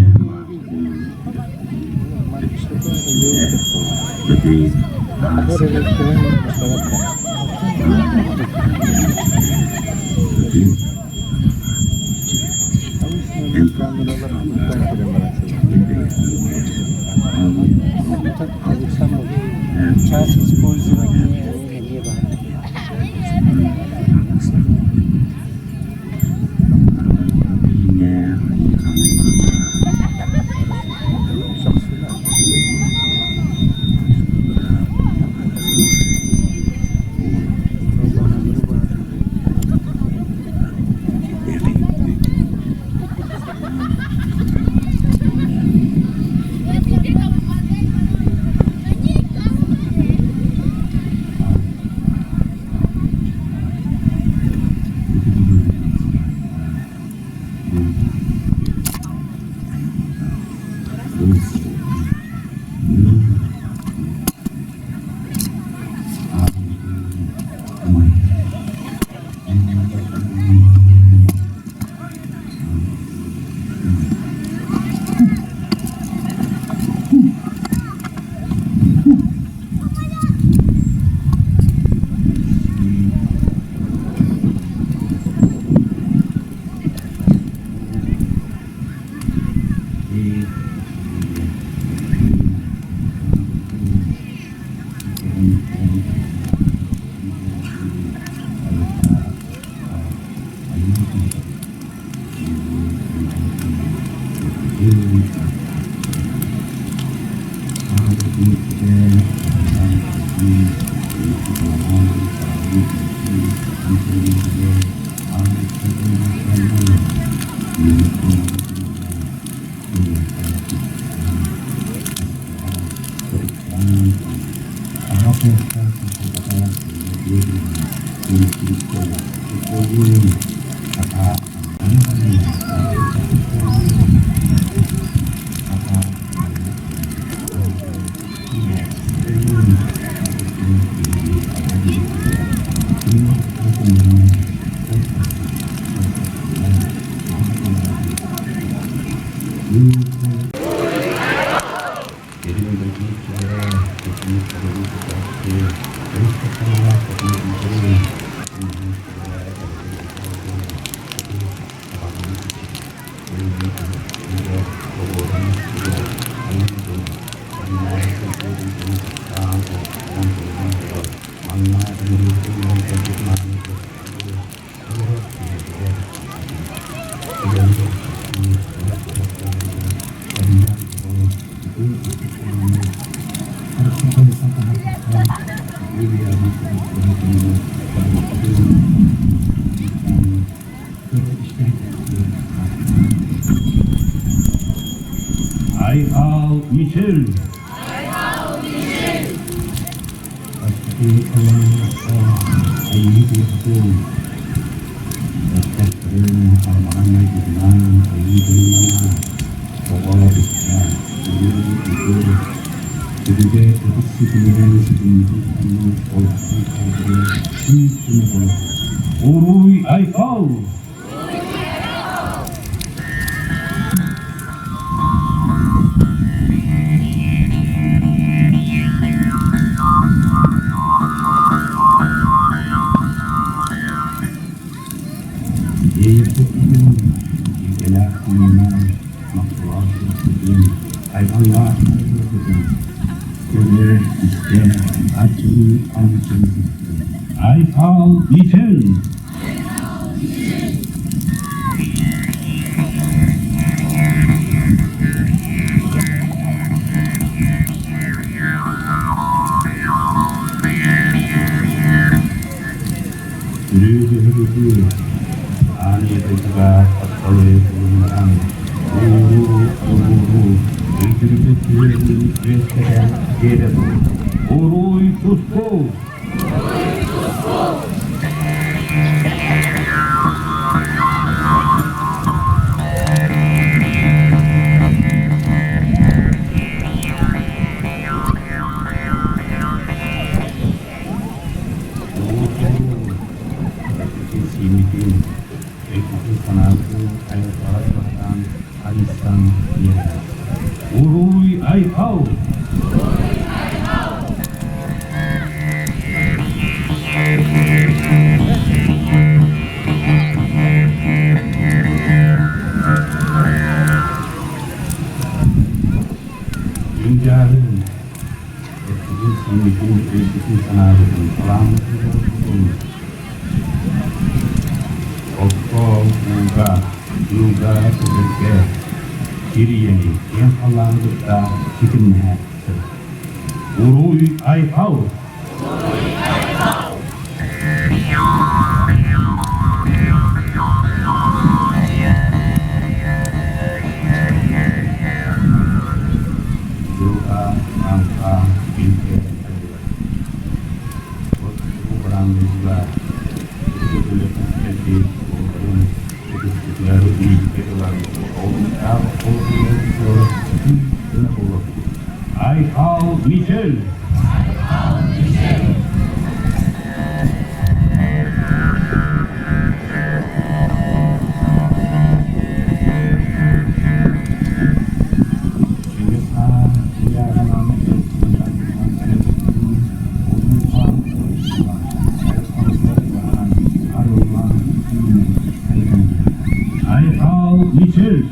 Айхал Мичил! Уруй Айхал! Айхал Мичил! Уруй туску! Уруй Айхал! Күн-дьаһын, эппитин-сииммитин, өйбүтүн-санаабытын талааммытын Окко, ууга, тыылга, көтөргө сир ийэни киэҥ халлааны кытта ситимнэһэ сырыт. Уруй Айхал! Дьылҕа, таҥха, билгэ арыгылар. От бараан дойдуга кэлбит уолларын ытыспытыгар ииппэ ылан олунтаах Айхал Мичел! Айхал Мичел!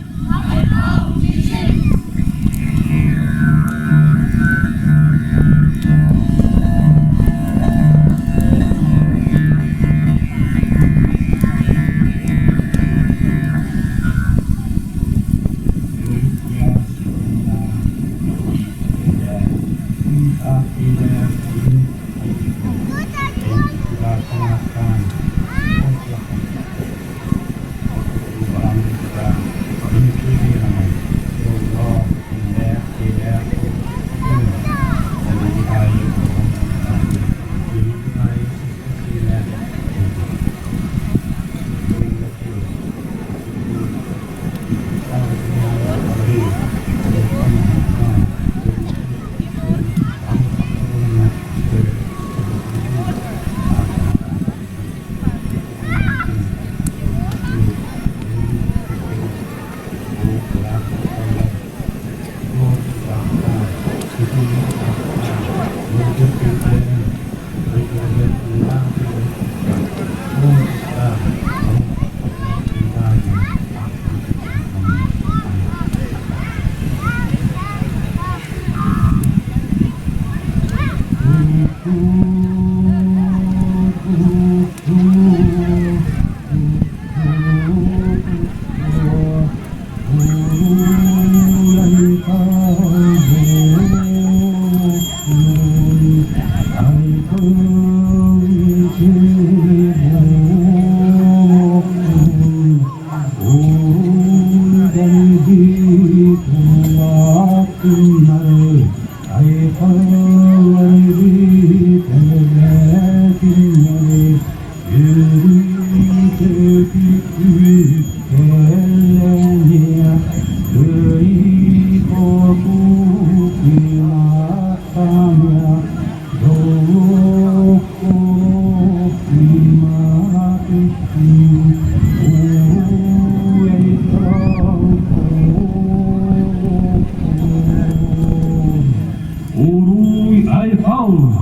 Уруй Айхал!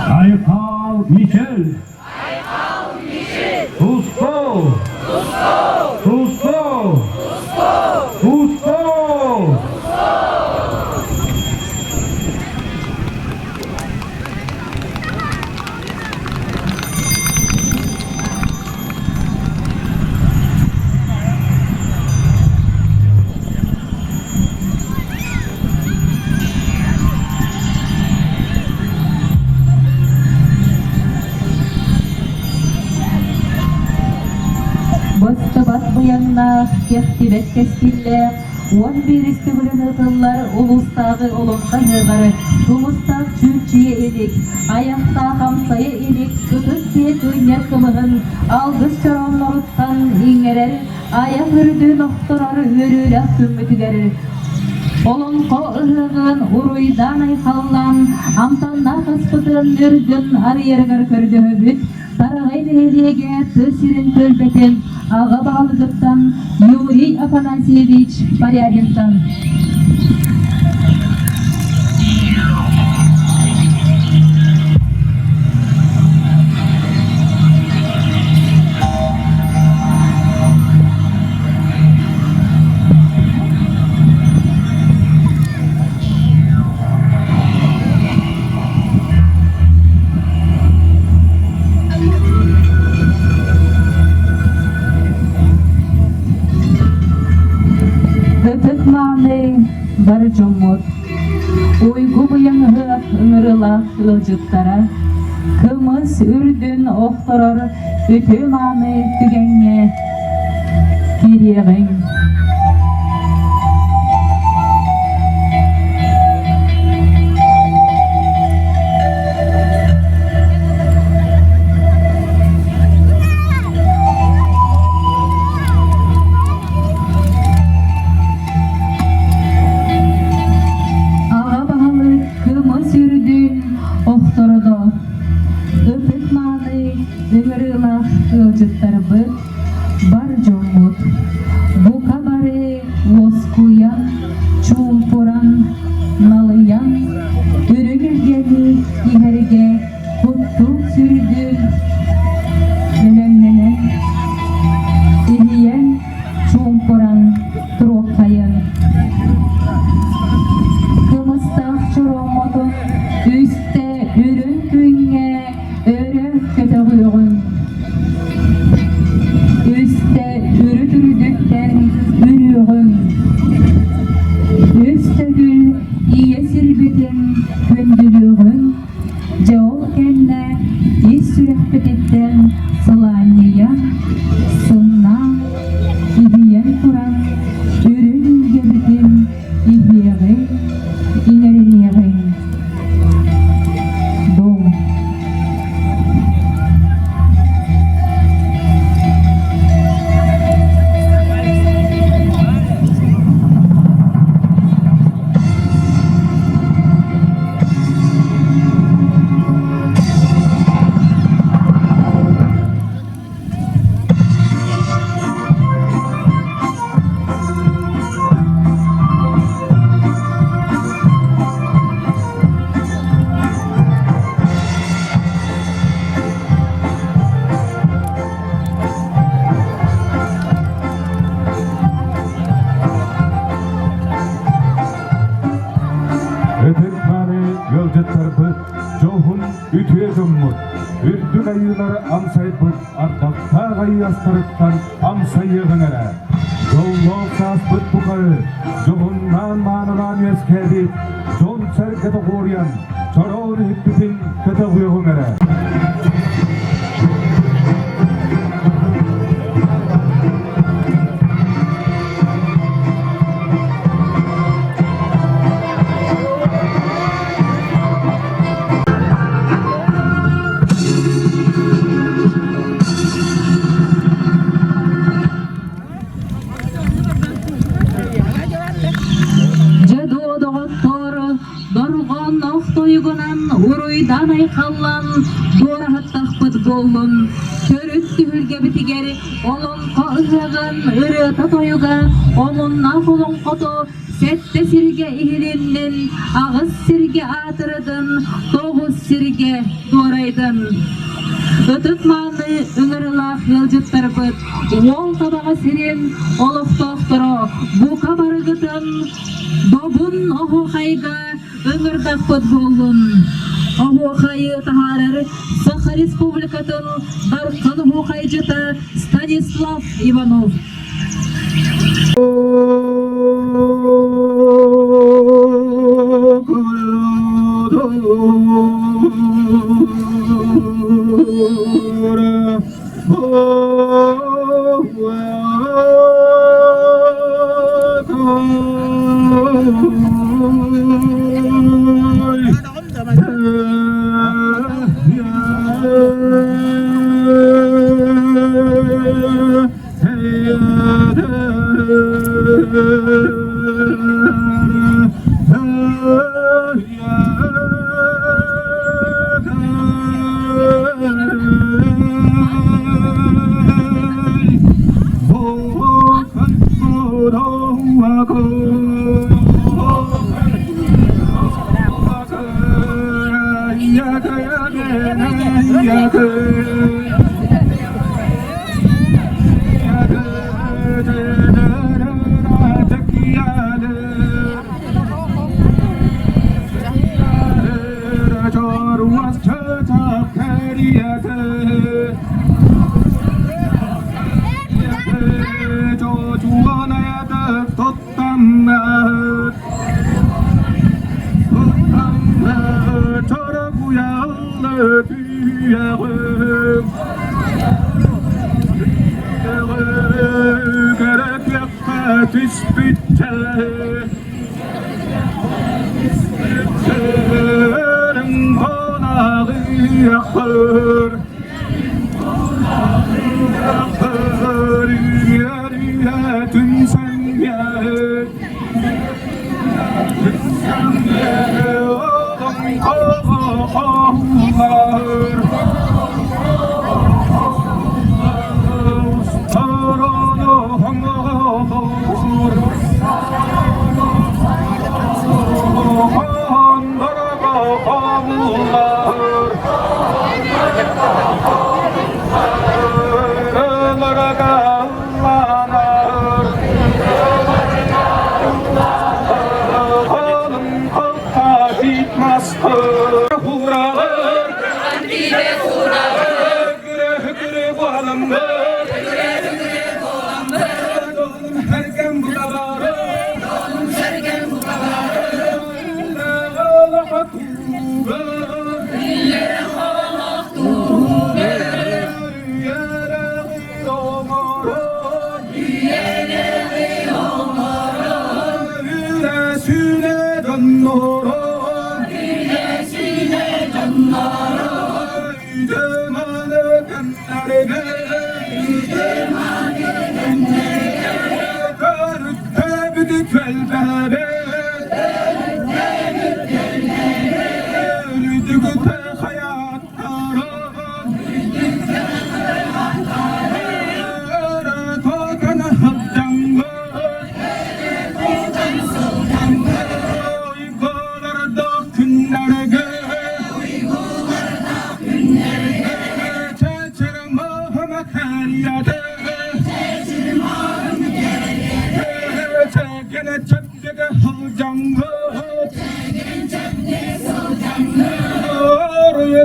Айхал Мичел! Туско! Туско! Туско! Быстыбат быйаҥнаах, кэхтибэт кэскиллээх, 11 төгүлүн ыытыллар улуустааҕы олоҥхо ыһыаҕар тумустаах чүүччүйэ илик, айахтаах амсайа илик ытык биэ кыынньар кымыһын алгыс чороонноруттан иҥэрэр айах үрдүн охторор үөрүүлээх күммүтүгэр Олоҥхо ыһыаҕын уруйдаан-айхаллаан, амтаннаах аспытын үрдүн арыйарыгар көрдөһөбүт. Тараҕай нэһилиэгэ тыа сирин түөлбэтин аҕа баһылыгыттан Юрий Афанасьевич Порядинтан. Ытык-мааны бары дьоммут, уйгу быйаҥ ыһыах ыҥырыылаах ыалдьыттара, кымыс үрдүн охторор үтүө-мааны түгэҥҥэ киириэҕиҥ. Аҕа баһылык кымыс үрдүн охтородо. Ытык-мааны ыҥырыылаах ыалдьыттарбыт, бар дьоммут, бука бары уоскуйан, чуумпуран, налыйан, үрүҥ илгэни иһэргэ куттуу-сүрдүү бэлэмнэнэн, иһийэн, чуумпуран туруоххайын. Кымыстаах чорооммотун үстэ үрүҥ күҥҥэ өрө көтөҕүөҕүҥ. Үстэ үрүт үрдүттэн үрүөҕүҥ. Үс төгүл ийэ сирбитин күндүлүөҕүҥ. Дьэ ол кэннэ ис сүрэхпититтэн сылаанньыйан, сымнаан, иһийэн туран үрүҥ илгэбитин иһиэҕиҥ, иҥэриниэҕиҥ. Дом. үтүө дьоммут, үрдүк айыылары амсайбыт ардахтаах айыы астарыттан амсайыаҕыҥ эрэ. Дьоллоох сааспыт тухары дьоһуннаан-маанылаан үөскээбит дьон-сэргэ тоҕуоруйан, чороон иһиппитин көтөҕүөҕүҥ эрэ. Дьэ дуо доҕоттоор, дорҕоонноох тойугунан уруйдан айхаллан дуораһыттахпыт буоллун, төрүт түһүлгэбитигэр олоҥхо ыһыаҕын ырыата-тойуга омуннаах олоҥхото сэттэ сиргэ иһилиннин, аҕыс сиргэ аатырдын, тоҕус сиргэ туорайдын. Ытык мааны ыҥырылаах ыалдьыттарбыт Уол Табаҕа сирин олохтоохторо бука барыгытын Добун оһуохайга ыҥырдахпыт буоллун. Оһуохайы таһаарар Саха Республикатын Дархан оһуохайдьыта Станислав Иванов.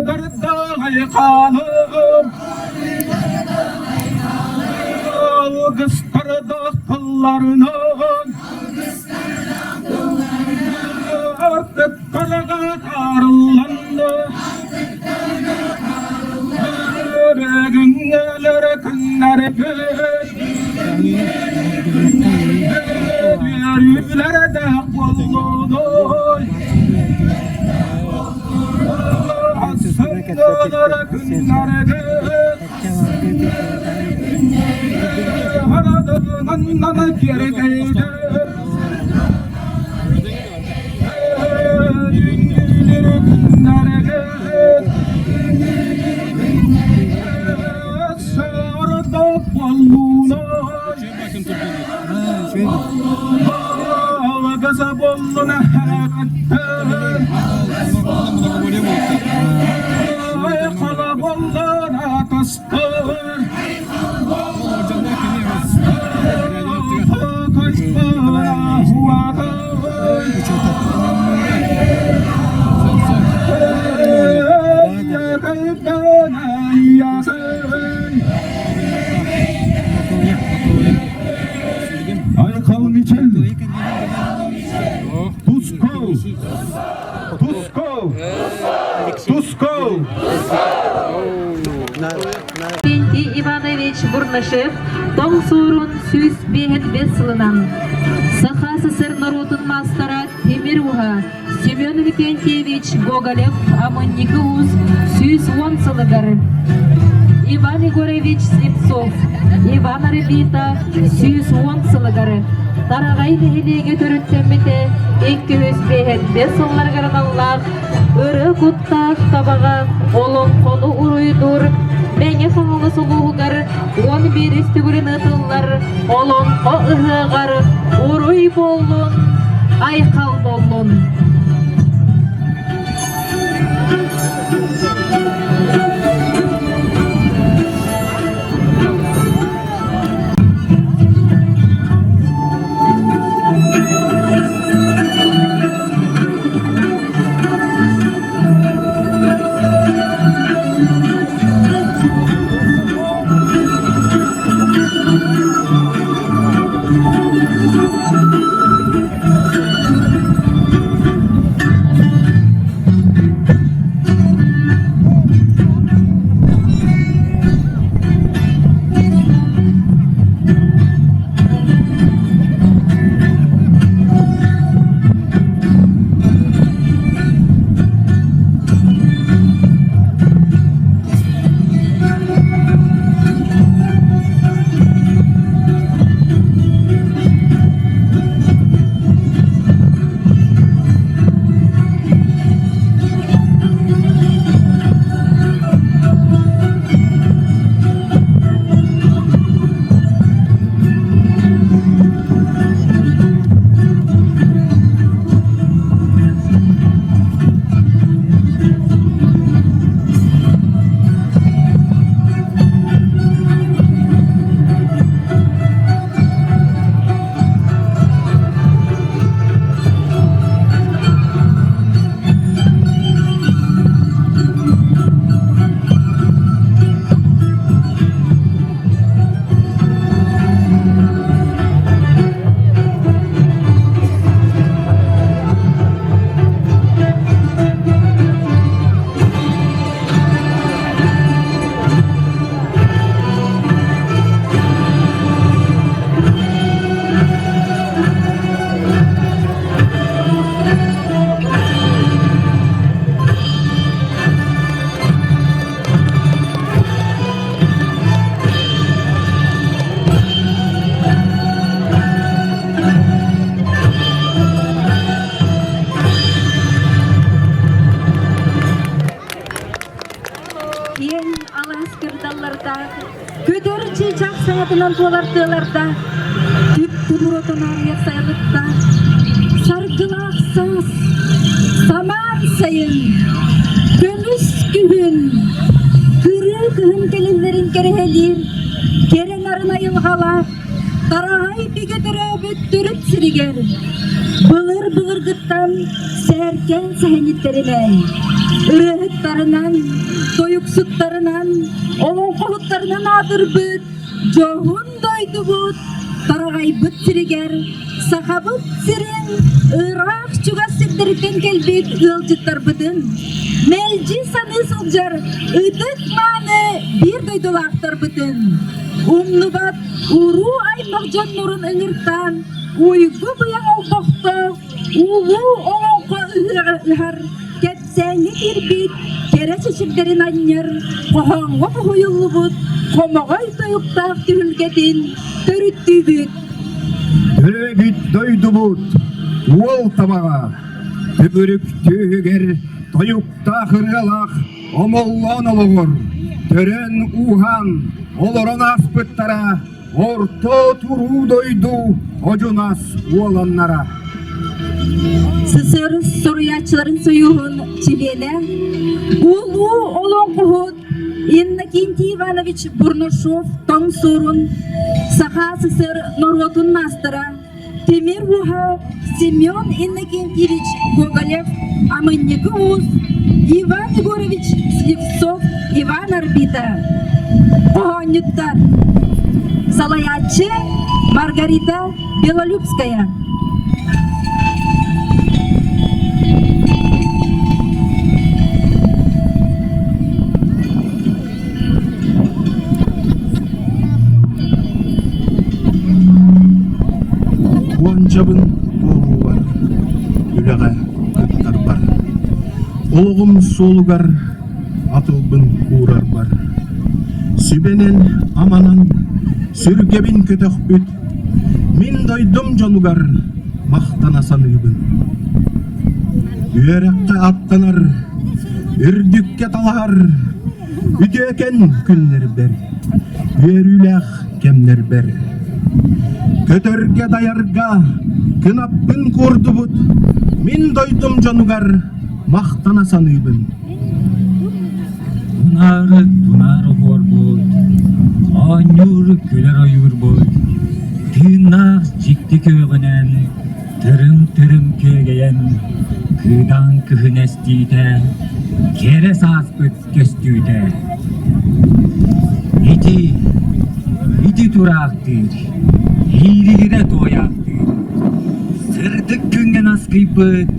Айдардаах айхалым, Алгыстардаах тылларынан, Артыктарга таарылланна, Күннэлэр күннэргэ, Үөрүүлэрдээх буоллуной. Айхал Мичил! Тускул! Тускул! Тускул! Иннокентий Иванович Бурнашев тоҥ суорун 105 сылынан Саха СССР норуотун маастара Тимир Уһа Семен Викентьевич Гоголев Амынньыкы Уус 110 сылыгар Иван Егорович Слепцов Иван Арбита 110 сылыгар Тараҕай нэһилиэгэ төрүттэммитэ 205 сылларыгар аналлаах ырыа куттаах табаҕа олоҥхону уруйдуур Мэҥэ Хаҥалас улууһугар 11 төгүлүн ыытыллар Олоҥхо ыһыаҕар уруй буоллун, айхал буоллун! Киэҥ алаас кырдаллардаах, көтөр чыычаах саҥатынан туолар тыалардаах, түп-тумур отон арыйар сайылыктаах, саргылаах саас, самаан сайын, көмүс күһүн, кырыы кыһын кэлэллэрин кэрэһэлиир, кэрэ нарын айылҕалаах. Тараҕай бигэ төрөөбүт төрүт сиригэр былыр-былыргыттан сээркээн сэһэнньиттэринэн, ырыаһыттарынан, тойуксуттарынан, олоҥхоһуттарынан аатырбыт дьоһун дойдубут Тараҕайбыт сиригэр Сахабыт сирин ыраах чугас сирдэриттэн кэлбит ыалдьыттарбытын мэлдьи саныы сылдьар ытык-мааны биир дойдулаахтарбытын умнубат уруу аймах дьоннорун ыҥыртаан уйгу быйаҥ олбохтоох улуу олоҥхо ыһыаҕа ыһар кэпсээҥҥэ киирбит кэрэ чэчирдэрин анньар хоһооҥҥо хоһуйуллубут хомоҕой тойуктаах түһүлгэтин төрүттүүбүт. Төрөөбүт дойдубут уол табаҕа төгүрүк түөһүгэр тойуктаах ырыалаах омоллоон олоҕор төрөөн-ууһаан олорон ааспыттара Орто туруу дойду одьунас уоланнара. СССР суруйааччыларын сойууһун чилиэнэ, улуу олоҥхоһут Иннокентий Иванович Бурнашов Тоҥ Суорун, Саха СССР норуотун маастара, тимир ууһа Семен Иннокентьевич Гоголев, Амынньыкы уус Иван Егорович Слепцов, Иван Арбита, хоһоонньуттар, салайааччы Маргарита Белолюбская. Уончабын туолуубар, үлэҕэ кыттарбар, олоҕум суолугар атылбын уурарбар, сүбэнэн-аманан сүргэбин көтөхпүт мин дойдум дьонугар махтана саныыбын. Үөрэххэ аттанар, үрдүккэ талаһар үтүөкэн күннэрбэр, үөрүүлээх кэмнэрбэр. Көтөргө-дайарга кынаппын куурдубут мин дойдум дьонугар махтана саныыбын. Тунаары тунаар оһуорбут, оонньуур күлэр ойуурбут, тыыннаах дьикти күөҕүнэн Тырым-тырым күөгэйэн, кыыдаан кыһын эстиитэ, кэрэ сааспыт көстүүтэ. Ити, ити тураахтыыр, ииригирэ туойаахтыыр, сырдык күҥҥэ наскыйбыт,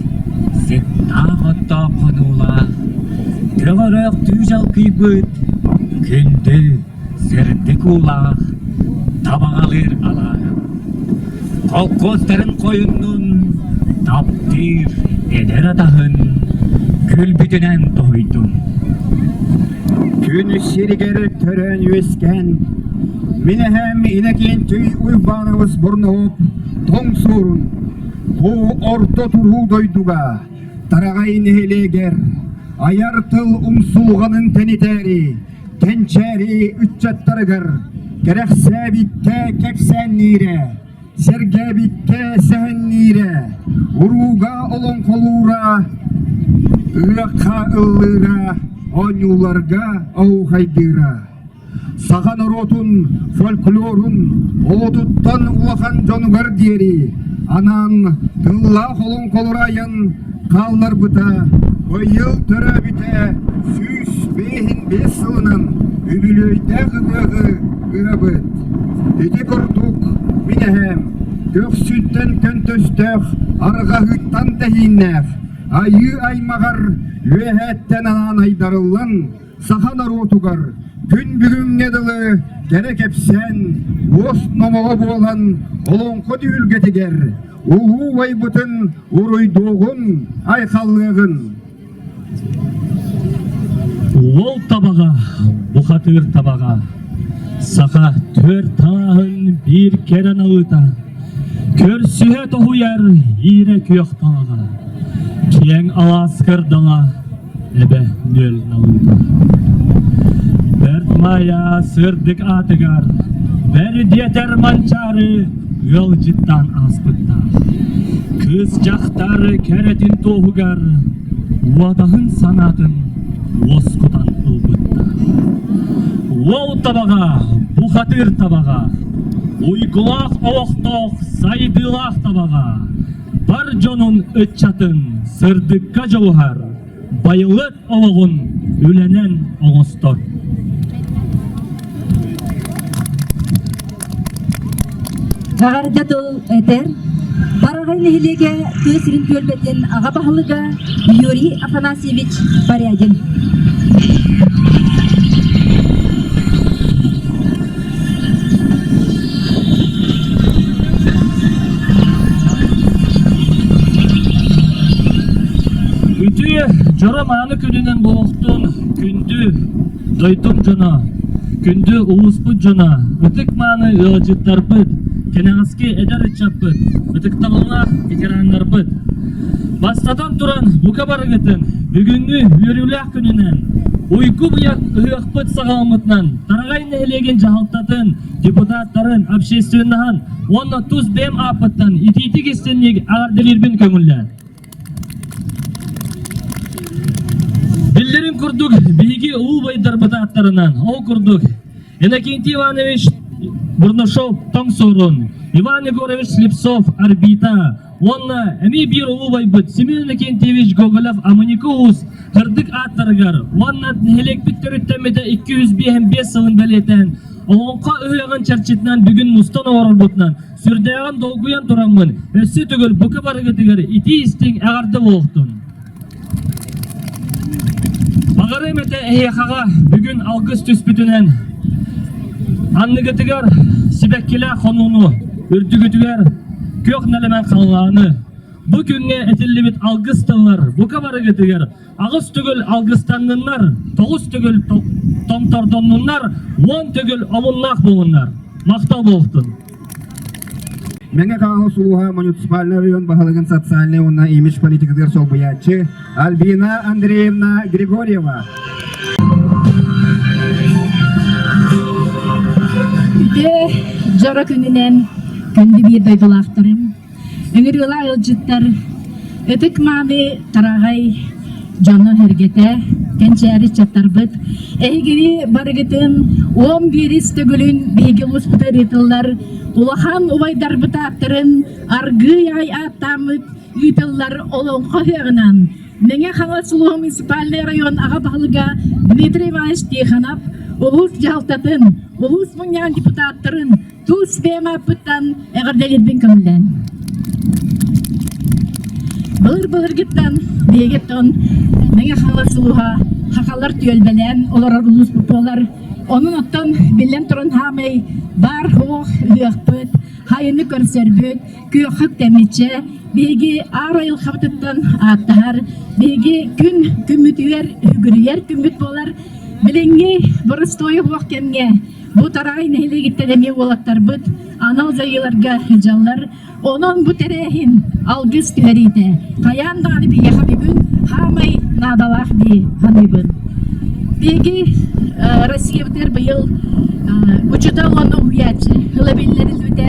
сыттаах оттоох хонуулаах, көҕөрөөх түү дьалкыйбыт, күндү сырдык уулаах табаҕалыыр алааһым. Холкуостарын хойуннун таптыыр эдэр атаһын күлбүтүнэн тоһуйдун. Күн сиригэр төрөөн үөскээн, мин эһэм Иннокентий Уйбаанабыс Бурнуһуп тоҥ суорун бу орто туруу дойдуга Тараҕай нэһилиэгэр айар тыл умсулҕанын тэнитээри кэнчээри ыччаттарыгар кэрэхсээбиккэ кэпсээнниирэ, сэргээбиккэ сэһэнниирэ, урууга олоҥхолуура, ыһыахха ыллыыра, оонньууларга оһуохайдыыра. Саха норуотун фольклорун олотуттан улахан дьонугар диэри анаан тыллаах олоҥхолору айан хаалларбыта быйыл төрөөбүтэ 155 сылынан үбүлүөйдээх ыһыаҕы ыһабыт. Ити курдук мин эһээм көхсүттэн көнтөстөөх, арҕаһыттан тэһииннээх, айыы аймаҕар үөһээттэн анаан айдарыллан саха норуотугар күн бүгүҥҥэ дылы кэрэ кэпсээн, уос номоҕо буолан олоҥхо түһүлгэтигэр улуу убайбытын уруйдуоҕун, айхаллыаҕын. Уол табаҕа, бухатыыр табаҕа, саха түөрт тааһын биир кэрэ налыта, көрсүһэ тоһуйар иирэ күөх талаҕа, киэҥ алаас кырдала, эбэ нүөл налыта. Бэрт Маайа сырдык аатыгар бэрдиэтэр Манчаары ыалдьыттаан ааспыттаах. Кыыс дьахтар кэрэтин туоһугар уодаһын санаатын уоскутан ылбыттаах. Уол табаҕа, бухатыыр табаҕа. Уйгулаах олохтоох сайдыылаах табаҕа бар дьонун ыччатын сырдыкка дьулуһар, байылыт олоҕун үлэнэн оҥостор. Эҕэрдэ тыл этэр Бараҕай нэһилиэгэ тыа сирин түөлбэтин аҕа баһылыга Юрий Афанасьевич Порядин. Үтүө дьоро мааны күнүнэн буолуохтун күндү дойдум дьоно, күндү улууспут дьоно, ытык-мааны ыалдьыттарбыт, кэнэҕэски эдэр ыччаппыт, ытыктабыллаах ветераннарбыт. Бастатан туран, бука барыгытын бүгүҥҥү үөрүүлээх күнүнэн, уйгу-быйаҥ ыһыахпыт саҕаламмытынан Тараҕай нэһилиэгин дьаһалтатын, депутаттарын, общественноһын уонна тус бэйэм ааппыттан итиитик истинник эҕэрдэлиирбин көҥүллээн. Биллэрин курдук, биһиги улуу убайдарбыт ааттарынан, ол курдук, Иннокентий Иванович Бурнашов Тоҥ Суорун, Иван Егорович Слепцов Арбита уонна эмиэ биир улуу убайбыт Семен Иннокентьевич Гоголев Аманико Уус кырдык ааттарыгар уонна нэһилиэкпит төрүттэммитэ 255 сылын бэлиэтээн Олоҥхо ыһыаҕын чэрчитинэн бүгүн мустан олорорбутунан сүрдээҕин долгуйан тураммын өссө төгүл бука барыгытыгар итии-истиҥ эҕэрдэ буолуохтун. Баҕарыам этэ эһиэхэҕэ бүгүн алгыс түспүтүнэн анныгытыгар сибэккилээх хонууну, үрдүгүтүгэр күөх нэлэмэн халлааны, бу күҥҥэ этиллибит алгыс тыллар бука барыгытыгар аҕыс төгүл алгыстанныннар, тоҕус төгүл томтордоннуннар, уон төгүл омуннаах буолуннар. Махтал буолуохтун. Мэҥэ Хаҥалас улууһа муниципальнай район баһылыгын социальнай уонна имидж политикатыгар солбуйааччы Альбина Андреевна Григорьева. Үтүө дьоро күнүнэн күндү биир дойдулаахтарым, ыҥырыылаах ыалдьыттар, ытык-мааны тараҕай дьоно-сэргэтэ, кэнчээри ыччаттарбыт, эһигини барыгытын уон биирис төгүлүн биһиги улууспутугар ыытыллар улахан убайдарбыт ааттарын аргыый аҕай ааттааммыт ыытыллар Олоҥхо ыһыаҕынан Мэҥэ Хаҥалас улууһун муниципальнай район аҕа баһылыга Дмитрий Иванович Тихонов улуус дьаһалтатын, улуус мунньаҕын депутаттарын Тус бэйэм ааппыттан эҕэрдэлиирбин көҥүллээн. Былыр-былыргыттан биһигиттэн Мэҥэ Хаҥалас улууһа хахалар түөлбэлээн олорор улууспут буолар. Онон оттон биллэн туран хаамай баар суох ыһыахпыт, хайыны көрсөрбүт, күөххэ үктэммиччэ биһиги аар айылҕабытыттан ааттаһар, биһиги күн күммүтүгэр үгүрүйэр күммүт буолар. Билиҥҥи боростуой уһуох кэмҥэ Бу Тараҕай нэһилиэгиттэн эмиэ уолаттарбыт анал дьайыыларга сылдьаллар. Онон бу тэрээһин алгыс түһэриитэ хайаан даҕаны биһиэхэ бүгүн хаамай наадалаах дии саныыбын. Биһиги Россиябытыгар быйыл учуутал уонна уһуйааччы ыла биллэриллибитэ.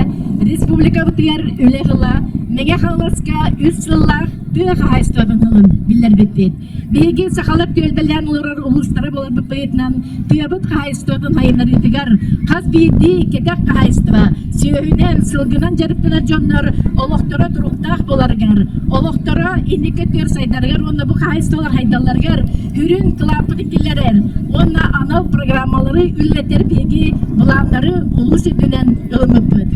Республикабытыгар үлэ ыла Мэҥэ Хаҥаласка үс сыллаах тыа хаһаайыстыбатын сылын биллэрбиппит. Биһиги сахалар түөлбэлээн олорор улуустара буоларбыт быһыытынан тыабыт хаһаайыстыбатын сайыннарыытыгар хас биирдии кэтэх хаһаайыстыба сүөһүнэн, сылгынан дьарыктанар дьоннор олохторо туруктаах буоларыгар, олохторо инники өттүгэр сайдарыгар уонна бу хаһаайыстыбалар сайдалларыгар сүрүн кылааппытын киллэрэр уонна анал программалары үлэлэтэр биһиги былааннары улуус үрдүнэн ылыммыппыт.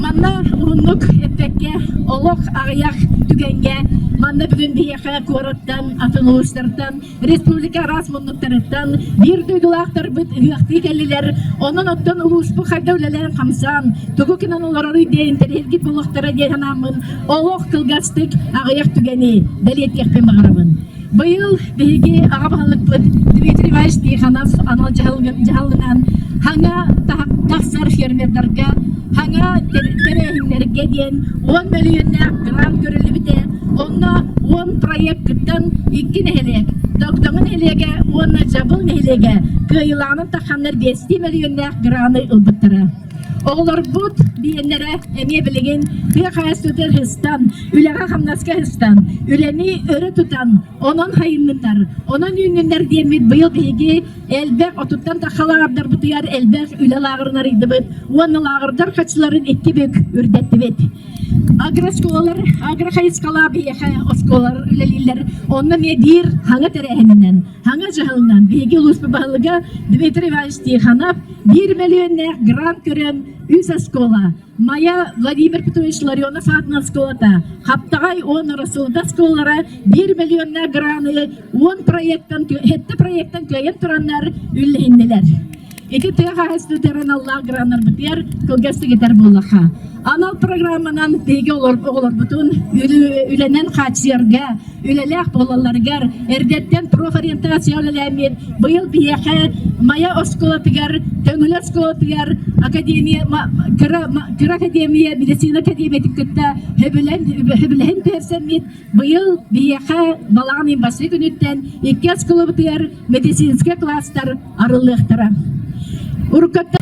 Манна уһуннук эппэккэ олох аҕыйах түгэҥҥэ манна бүгүн биһиэхэ куораттан, атын улуустартан, республика араас муннуктарыттан биир дойдулаахтарбыт ыһыахтыы кэллилэр. Онон оттон улууспут хайда үлэлээн-хамсаан, тугу гынан олороруй диэн интэриэһиргит буолуохтара диэн санааммын олох кылгастык аҕыйах түгэни бэлиэтиэхпин баҕарабын. Быйыл биһиги аҕа баһылыкпыт Дмитрий Иванович Тихонов анал дьаһалынан хаҥа тахсар фермердарга хаҥа тэрээһиннэргэ диэн уон мөлүйүөннээх грант көрүллүбүтэ. Онно уон проект кыттан икки нэһилиэк, Догдоҥо нэһилиэгэ уонна Дьабыл нэһилиэгэ кыайыылааҕынан тахханнар биэстии мөлүйүөннээх граны ылбыттара. Оҕолорбут биэннэрэ эмиэ билигин тыа хаһаайыстыбатыгар сыстан, үлэҕэ-хамнаска сыстан, үлэни өрө тутан, онон хайынныннар, онон үүннүннэр диэммит быйыл биһиги элбэх отуттан тахха лааҕырдарбытыгар элбэх үлэ лааҕырын арыйдыбыт уонна лааҕырдар хаччыларын икки бүк үрдэттибит. Агрооскуолалар, агрохайысхалаах биһиэхэ оскуолалар үлэлииллэр. Онно эмиэ биир хаҥа тэрээһининэн, хаҥа дьаһалынан биһиги улууспут баһылыга Дмитрий Иванович Тихонов биир мөлүйүөннээх грант көрөн үс оскуола Майа Владимир Петрович Ларионов аатынан оскуолата, Хаптаҕай уонна Расулда оскуолалара биир мөлүйүөннээх граны уон проектан, сэттэ проектан кыайан тураннар үллэһиннилэр. Ити тыа хаһаайыстыбатыгар аналлаах граннарбытыгар кылгастык этэр буоллахха, анал программанан биһиги оҕолорбутун үлэнэн хааччыйарга, үлэлээх буолалларыгар эрдэттэн профориентация үлэлээммит быйыл биһиэхэ Майа оскуолатыгар, Төҥүлү оскуолатыгар академия кыра, кыра академия медицина академиятын кытта сөбүлэн сөбүлэһэн түһэрсэммит быйыл биһиэхэ балаҕан ыйын бастакы күнүттэн икки оскуолабытыгар медицинскэй класстар арыллыахтара. Уруккаттан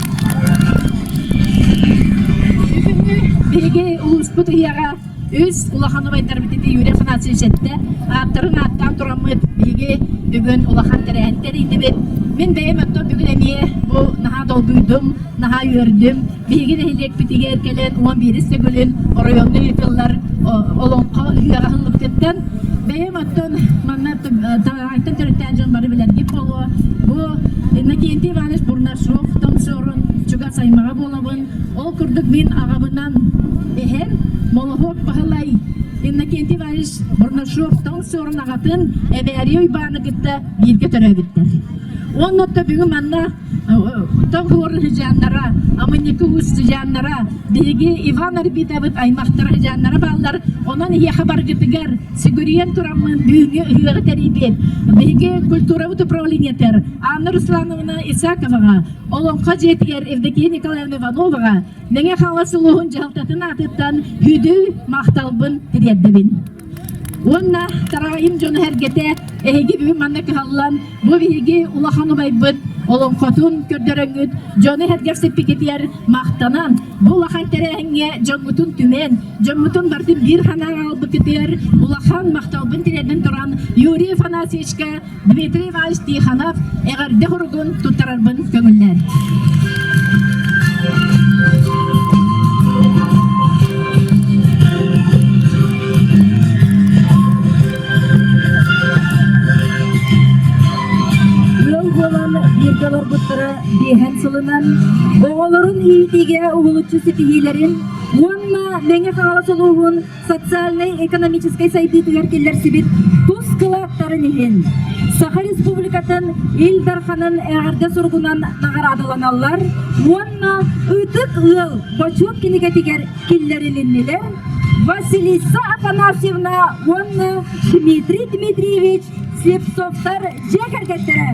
Бүгүҥҥү биһиги улууспут ыһыаҕа үс улахан убайдарбыт ити Юрий Афанасьевич эттэ. Ааттарын ааттаан тураммыт биһиги бүгүн улахан тэрээһин тэрийдибит. Мин бэйэм оттон бүгүн эмиэ бу наһаа долгуйдум, наһаа үөрдүм. Биһиги нэһилиэкпитигэр кэлэн 11 төгүлүн оройуоҥҥа ыытыллар олоҥхо ыһыаҕа аһыллыбытыттан бэйэм оттон манна Тараҕайтан төрүттээх дьон бары билэргит буолуо. Бу Иннокентий Иванович Бурнашов тоҥсуорун чугас аймаҕа буолабын. Ол курдук мин аҕабынан эһэм Молоһуок Баһылай Иннокентий Иванович Бурнашов тоҥсуорун аҕатын Эбээрийэ Уйбааны кытта бииргэ төрөөбүттэр. Уонна бүгүн манна Тоҥ сыдьааннара, Амынньыкы уус сыдьааннара, биһиги Иван Арбитовыт аймахтара сыдьааннара бааллар. Онон эһиэхэ баргытыгар сүгүрүйэн тураммын бүгүҥҥү ыһыаҕы тэрийбит биһиги культурабыт управлениетыгар Анна Руслановна Исаковаҕа, Олоҥхо дьиэтигэр Евдокия Николаевна Ивановаҕа Мэҥэ Хаҥалас улууһун дьаһалтатын аатыттан сүдү махталбын тириэрдэбин. Уонна тараҕайым дьоно-сэргэтэ эһиги бүгүн манна кыһаллан бу биһиги улахан убайбыт олоҥхотун көрдөрөҥҥүт дьону сэргэхсиппикитигэр махтанан бу улахан тэрээһиҥҥэ дьоҥҥутун түмэн дьоммутун барытын биир санааҕа аҕалбыккытыгар улахан махталбын тириэрдэн туран Юрий Афанасьевичка Дмитрий Иванович Тихонов эҕэрдэ суругун туттарарбын көҥүллээн. Ыал буолан бииргэ олорбуттара биэһэн сылынан оҕолорун иитиигэ уһулуччу ситиһиилэрин уонна Мэҥэ Хаҥалас улууһун социальнай-экономическай сайдыытыгар киллэрсибит тус кылааттарын иһин Саха Республикатын Ил Дарханын эҕэрдэ суругунан наҕараадаланаллар уонна Ытык ыал бочуот кинигэтигэр киллэрилиннилэр Василиса Афанасьевна уонна Дмитрий Дмитриевич Слепцовтар дьиэ кэргэттэрэ.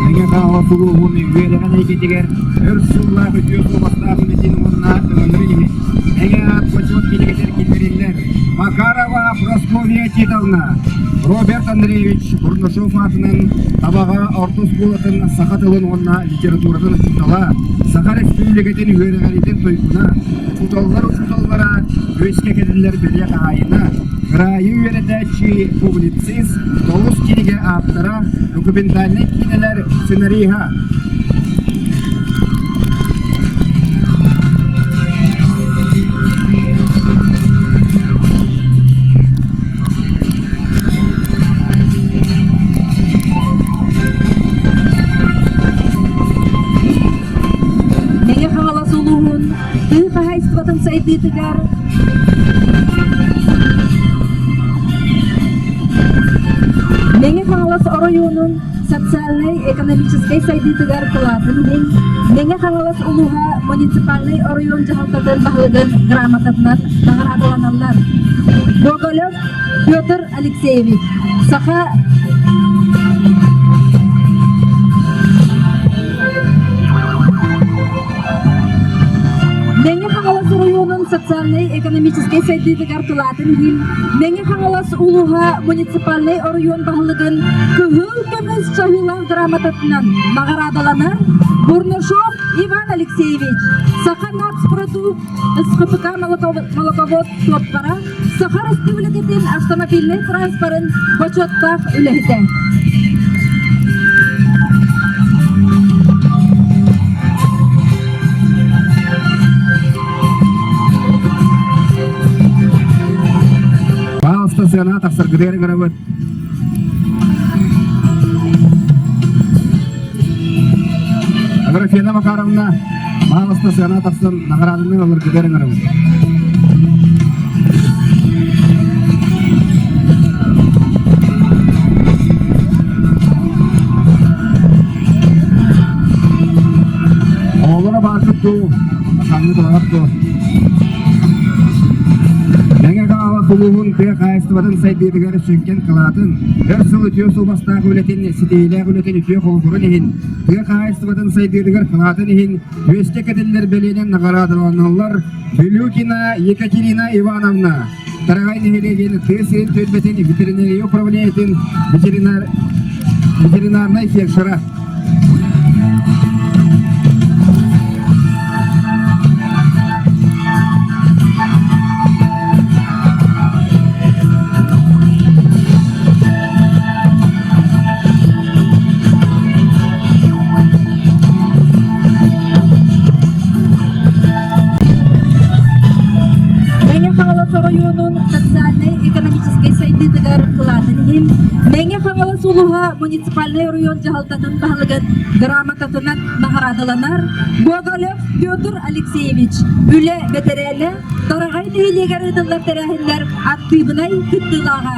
Мэҥэ Хаҥалас улууһун үөрэҕин эйгэтигэр өр сыллаах үтүө суобастаах үлэтин уонна өҥөлөрүн иһин Мэҥэ аат бочуот кинигэтигэр киллэриллэр Макарова Прасковья Титовна, Роберт Андреевич Бурнашов аатынан Табаҕа орто оскуолатын саха тылын уонна литературатын учуутала, Саха Республикатын үөрэҕириитин туйгуна, учууталлар учууталлара, үөскэ кэлиллэр бэлиэ хаһаайына, кыраайы үөрэтээччи, публицист, тоҕус кинигэ ааптара, документальнай киинэлэр сценариһа. хаһаайыстыбатын сайдыытыгар Мэҥэ Хаҥалас оройуонун социальнай-экономическай сайдыытыгар кылаатын иһин Мэҥэ Хаҥалас улууһа муниципальнай оройуон дьаһалтатын баһылыгын грамотатынан наҕараадаланаллар. Гоголев Петр Алексеевич, Саха Мэҥэ Хаҥалас оройуонун социальнай-экономическай сайдыытыгар кылаатын иһин Мэҥэ Хаҥалас улууһа муниципальнай оройуон баһылыгын Кыһыл көмүс чаһыылаах грамотатынан наҕараадаланар Бурнашов Иван Алексеевич, Саха нацпродукт СХПК молоковод суоппара, Саха Республикатын автомобильнай транспорын бочуоттаах үлэһитэ. Паалста сыана тахсаргытыгар ыҥырабыт. Аграфена Макаровна, паалста сыана тахсан наҕарааданы ыларгытыгар ыҥырабыт. Оҕолоро бааргыт дуу, ханнык олорор дуу? Мэҥэ Хаҥалас улууһун тыа хаһаайыстыбатын сайдыытыгар сүҥкэн кылаатын, өр сыл үтүө суобастаах үлэтин, ситиһиилээх үлэтин үтүө холобурун иһин, тыа хаһаайыстыбатын сайдыытыгар кылаатын иһин үөскэ кэтиллэр бэлиэнэн наҕараадаланаллар Билюкина Екатерина Ивановна, Тараҕай нэһилиэгин тыа сирин түөлбэтин ветеринария управлениетын ветеринар, ветеринарнай фельдшера. Мэҥэ Хаҥалас оройуонун социальнай-экономическай сайдыытыгар кылаатын иһин Мэҥэ Хаҥалас улууһа муниципальнай оройуон дьаһалтатын баһылыгын грамотатынан наҕараадаланар Гоголев Петр Алексеевич, үлэ бэтэрээнэ, Тараҕай нэһилиэгэр ыытыллар тэрээһиннэр актыыбынай кыттыылааҕа.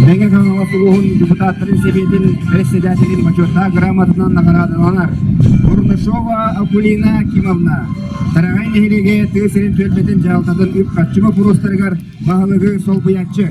Мэҥэ Хаҥалас улууһун депутаттарын сэбиэтин председателин бочуоттаах грамотатынан наҕараадаланар Бурнашова Акулина Кимовна Тараҕай нэһилиэгэ тыа сирин түөлбэтин дьаһалтатын үп-харчы боппуруостарыгар баһылыгы солбуйааччы.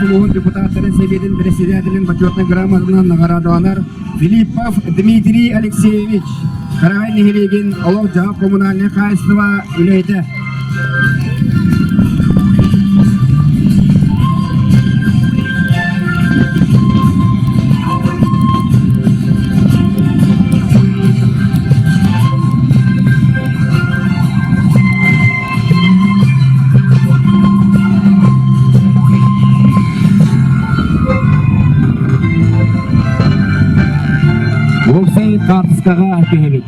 Улууһун депутаттарын Сэбиэтин председателин бочуотунай грамотатынан наҕараадаланар Филиппов Дмитрий Алексеевич, Карагай нэһилиэгин олох-дьаһах коммунальнай хаһаайыстыба үлэһитэ. Уопсай хаартыскаҕа түһэбит.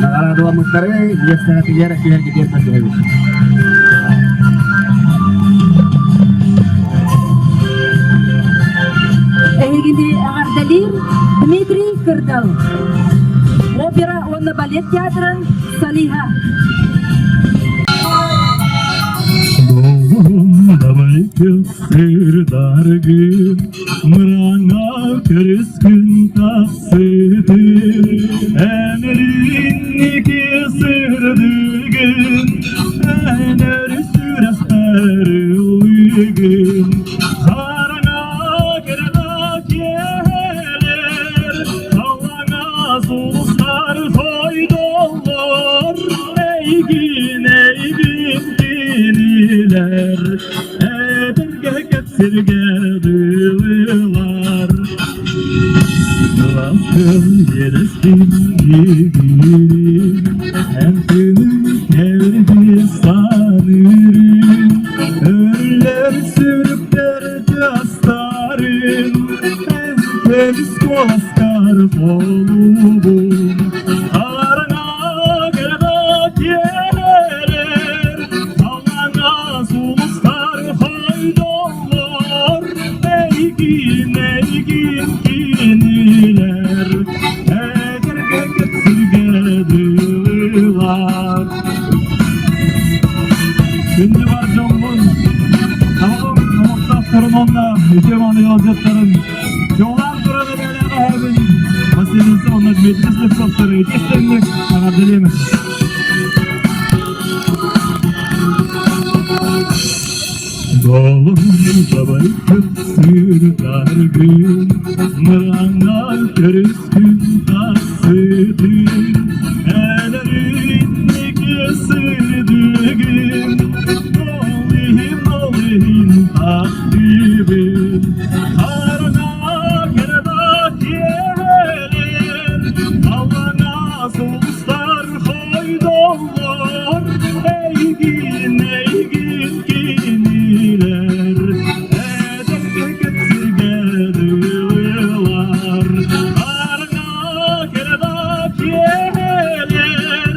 Наҕараадаламмыттары миэстэтигэр түһэргитигэр көрдөһөбүт. Эһигини эҕэрдэлиир Дмитрий Кырдал. Опера уонна балет театрын солиһа. Доҕорум давай сырдаргын Мыраҥа көрүскүн тахсытын Эмэлинники сырдыгын Эн өрүс сүрэхпэр ыллыгын. Иэдэспин биһигиирин, эн тыыным кэлбит саныырын, Өрүллэр сүрүктэр тыастарын, эн көмүс куоласкар холуубун. Хараҥа кэрэҕэ тиэрэр, халлааҥҥа сулустар хойдоллор, Эйигин, эйигин кинилэр эдэргэ кэпсиргэ дылылар. Күндү бар дьоммун, табаҕым номохтоохторун уонна үтүө мааны ыалдьыттарын дьоллоох туран эбээлээх эһэбин Василиса уонна Дмитрий Слепцовтары итиэстэнник эҕэрдэлиэмин. Долун дабайбыт сыырдаргын, мыраҥҥа көрүскүн тахсытын, Элэринники сырдыгын, ол иһин, ол иһин тахтыбын. Харна кэрэ киэрэр, аллана сулустар хойдоллор, эйигин, эйигин кинилэр эдэргэ кэпсиргэ дылылар. Харна кэрэ киэрэр,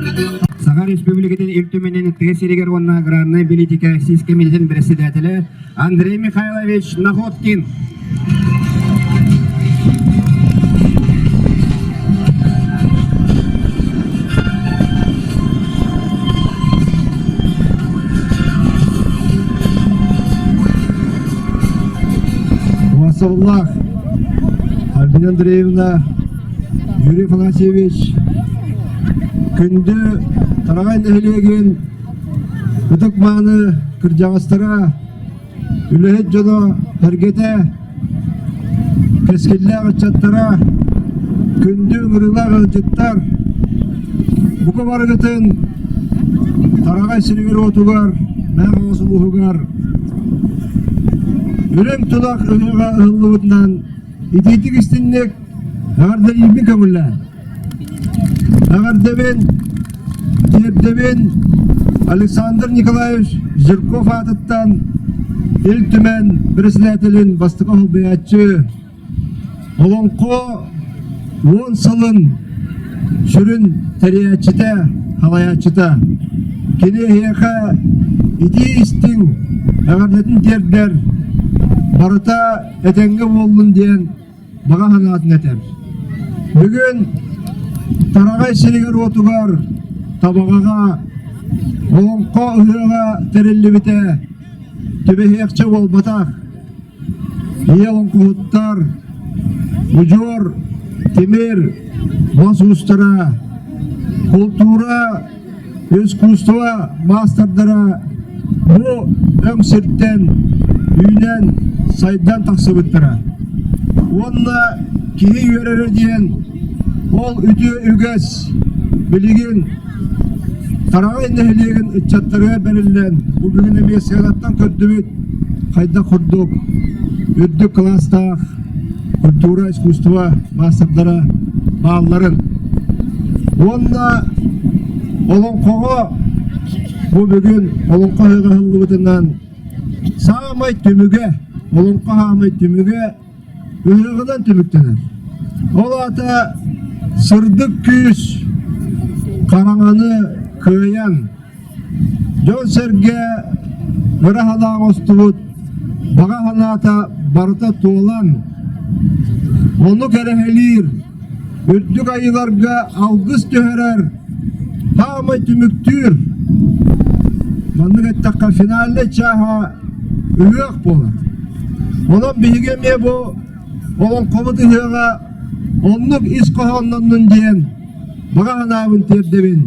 Саха Республикатын Ил Түмэнин тыа сиригэр уонна аграрнай политика сис кэмитиэтин председателэ Андрей Михайлович Находкин. Васовлах Альбина Андреевна, Юрий Афанасьевич, күндү Тараҕай нэһилиэгин Ытык-мааны кырдьаҕастара, үлэһит дьоно сэргэтэ, кэскиллээх ыччаттара, күндү ыҥырыылаах ыалдьыттар, бука барыгытын Тараҕай сиригэр-уотугар, Мэҥэ улууһугар Үрүҥ тунах ыһыаҕа ыһыллыбытынан итиитик истинник эҕэрдэлиирбин көҥүллээн. Эҕэрдэбин, тиэрдэбин Александр Николаевич Жирков аатыттан Ил Түмэн председателин бастакы солбуйааччы, Олоҥхо уон сылын сүрүн тэрийээччитэ, салайааччыта. Кини эһиэхэ итии истиҥ эҕэрдэтин тиэрдэр, барыта этэҥҥэ буоллун диэн баҕа санаатын этэр. Бүгүн Тараҕай сиригэр-уотугар Табаҕаҕа Олоҥхо ыһыаҕа тэриллибитэ түбэһиэхчэ буолбатах. Ийэ олоҥхоһуттар, удьуор, тимир, мас уустара, култуура, искусство маастардара бу өҥ сиртэн үүнэн сайдан тахсыбыттара. Уонна киһи үөрэрэ диэн ол үтүө үгэс билигин Тараҕай нэһилиэгин ыччаттарыгар бэриллэн бу бүгүн эмиэ сыанаттан көрдүбүт хайдах курдук үрдүк кылаастаах культура, искусство маастардара баалларын уонна олоҥхоҕо бу бүгүн олоҥхо ыһыаҕа ыһыллыбытынан саамай түмүгэ олоҥхо саамай түмүгэ ыһыаҕынан түмүктэнэр. Ол аата сырдык күүс хараҥаны кыайан Дьон-сэргэ ыра санаа оҥостубут баҕа санаата барыта туолан, ону кэрэһэлиир, үрдүк айыыларга алгыс түһэрэр, саамай түмүктүүр, маннык эттэххэ финальнай чааһа ыһыах буолар. Онон биһиги эмиэ бу олоҥхобут ыһыаҕа оннук ис хоһоонноннун диэн баҕа санаабын тиэрдэбин.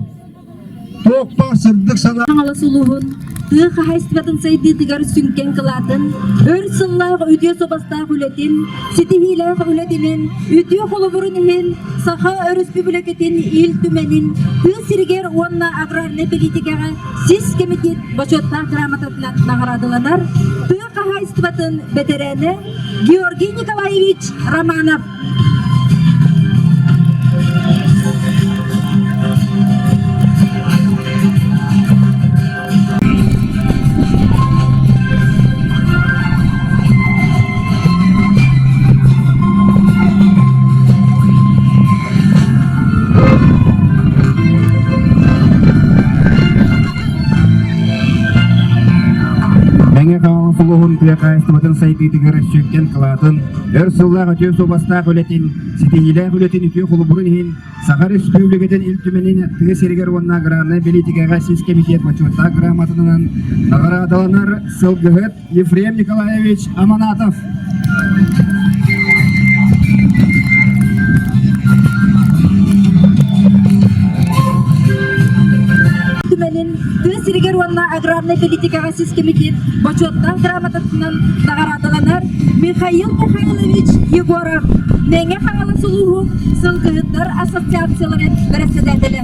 Туохпар сырдык санаа Хаҥалас улууһун тыа хаһаайыстыбатын сайдыытыгар сүҥкэн кылаатын, өр сыллаах үтүө суобастаах үлэтин, ситиһиилээх үлэтинэн, үтүө холобурун иһин Саха Өрөспүүбүлүкэтин Ил Түмэнин тыа сиригэр уонна аграрнай бэлиитикэҕэ сис кэмитиэт бочуоттаах грамотатынан наҕараадаланар тыа хаһаайыстыбатын бэтэрээнэ Георгий Николаевич Романов. тыа хаһаайыстыбатын сайдыытыгар сүҥкэн кылаатын, өр сыллаах үтүө суобастаах үлэтин, ситиһиилээх үлэтин үтүө холобурун иһин Саха Республикатын Ил Түмэнин тыа сиригэр уонна аграрнай бэлиитикэҕэ сис кэмитиэт бочуоттаах грамотатынан наҕараадаланар сылгыһыт Ефрем Николаевич Аманатов. Түмэнин тыа сиригэр уонна аграрнай политикаҕа сис кэмитиэт бочуоттаах грамотатынан наҕараадаланар Михаил Михайлович Егоров, Мэҥэ Хаҥалас улууһун сылгыһыттар ассоциацияларын бэрэссэдээтэлэ.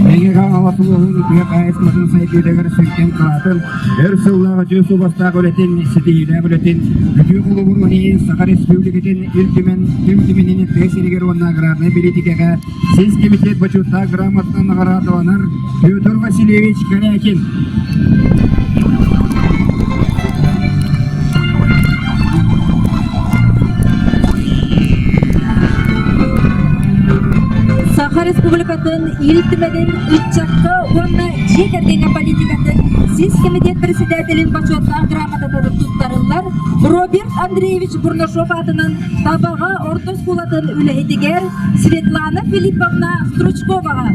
Мэҥэ Хаҥалас улууһун тыа хаһаайыстыбатын сайдыытыгар сүҥкэн кылаатын, өр сыллаах үтүө суобастаах үлэтин, ситиһиилээх үлэтин, үтүө холобурун иһин Саха Республикатын Ил Түмэн Түм Түмэнин тыа сиригэр уонна аграрнай бэлиитикэҕэ сис кэмитиэт бочуоттаах грамотатынан наҕараадаланар Петр Васильевич Корякин. Саха Республикатын Ил Түмэнин ыччакка уонна дьиэ кэргэҥҥэ политикатын сис кэмитиэт председателин бочуоттаах грамотатын туттарыллар Роберт Андреевич Бурнашов аатынан Табаҕа орто оскуолатын үлэһитигэр Светлана Филипповна Стручковаҕа.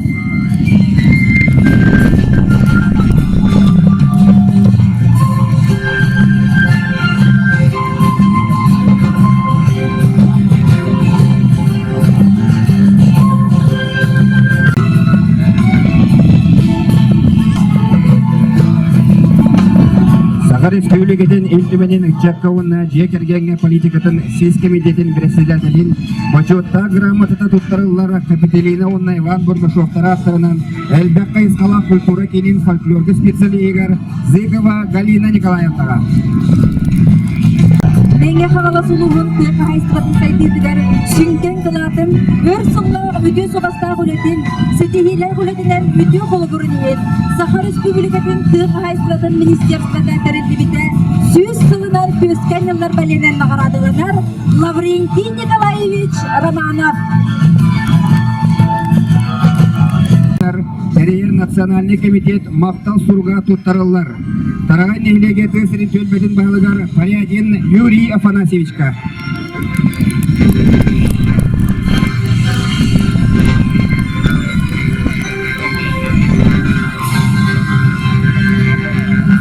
Саха Республикатын Ил Түмэнин ыччакка уонна дьиэ кэргэҥҥэ политикатын сис кэмитиэтин председателин бочуоттаах грамотата туттарыллар Капиталина уонна Иван Бурнашовтар ааттарынан элбэх хайысхалаах культура киинин фольклорга специалиһыгар Зыкова Галина Николаевнаҕа. Мэҥэ Хаҥалас улууһун тыа хаһаайыстыбатын сайдыытыгар сүҥкэн кылаатын, өр сыллаах үтүө суобастаах үлэтин, ситиһиилээх үлэтинэн үтүө холобурун иһин Саха Республикатын тыа хаһаайыстыбатын министерствота тэриллибитэ 100 сылынан күөскэ анньыллар бэлиэнэн наҕараадаланар Лаврентий Николаевич Романов. Тэрийэр национальный комитет махтал суруга туттарыллар. Тараҕай нэһилиэгэ тыа сирин түөлбэтин баһылыгар Порядин Юрий Афанасьевичка.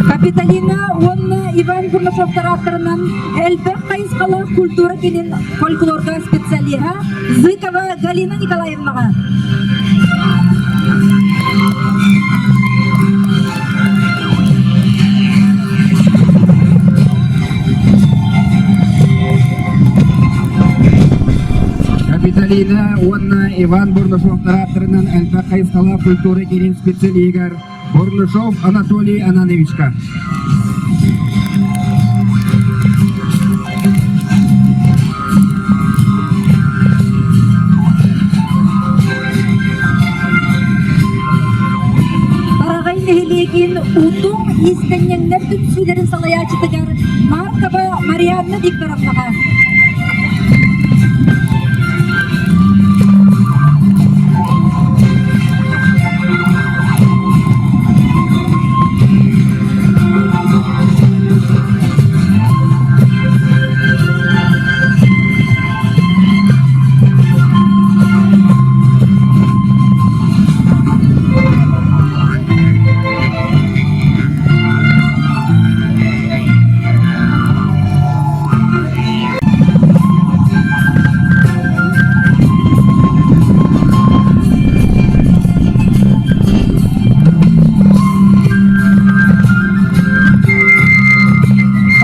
Капиталина уонна Иван Бурнашовтар ааттарынан элбэх хайысхалаах культура киинин фольклорга специалиһа Зыкова Галина Николаевнаҕа. Капиталина уонна Иван Бурнашовтар ааттарынан элбэх хайысхалаах культура киинин специалиһыгар Бурнашов Анатолий Анановичка. Тараҕай нэһилиэгин Утум иистэнньэҥнэр түмсүүлэрин салайааччытыгар Маркова Марианна Викторовнаҕа.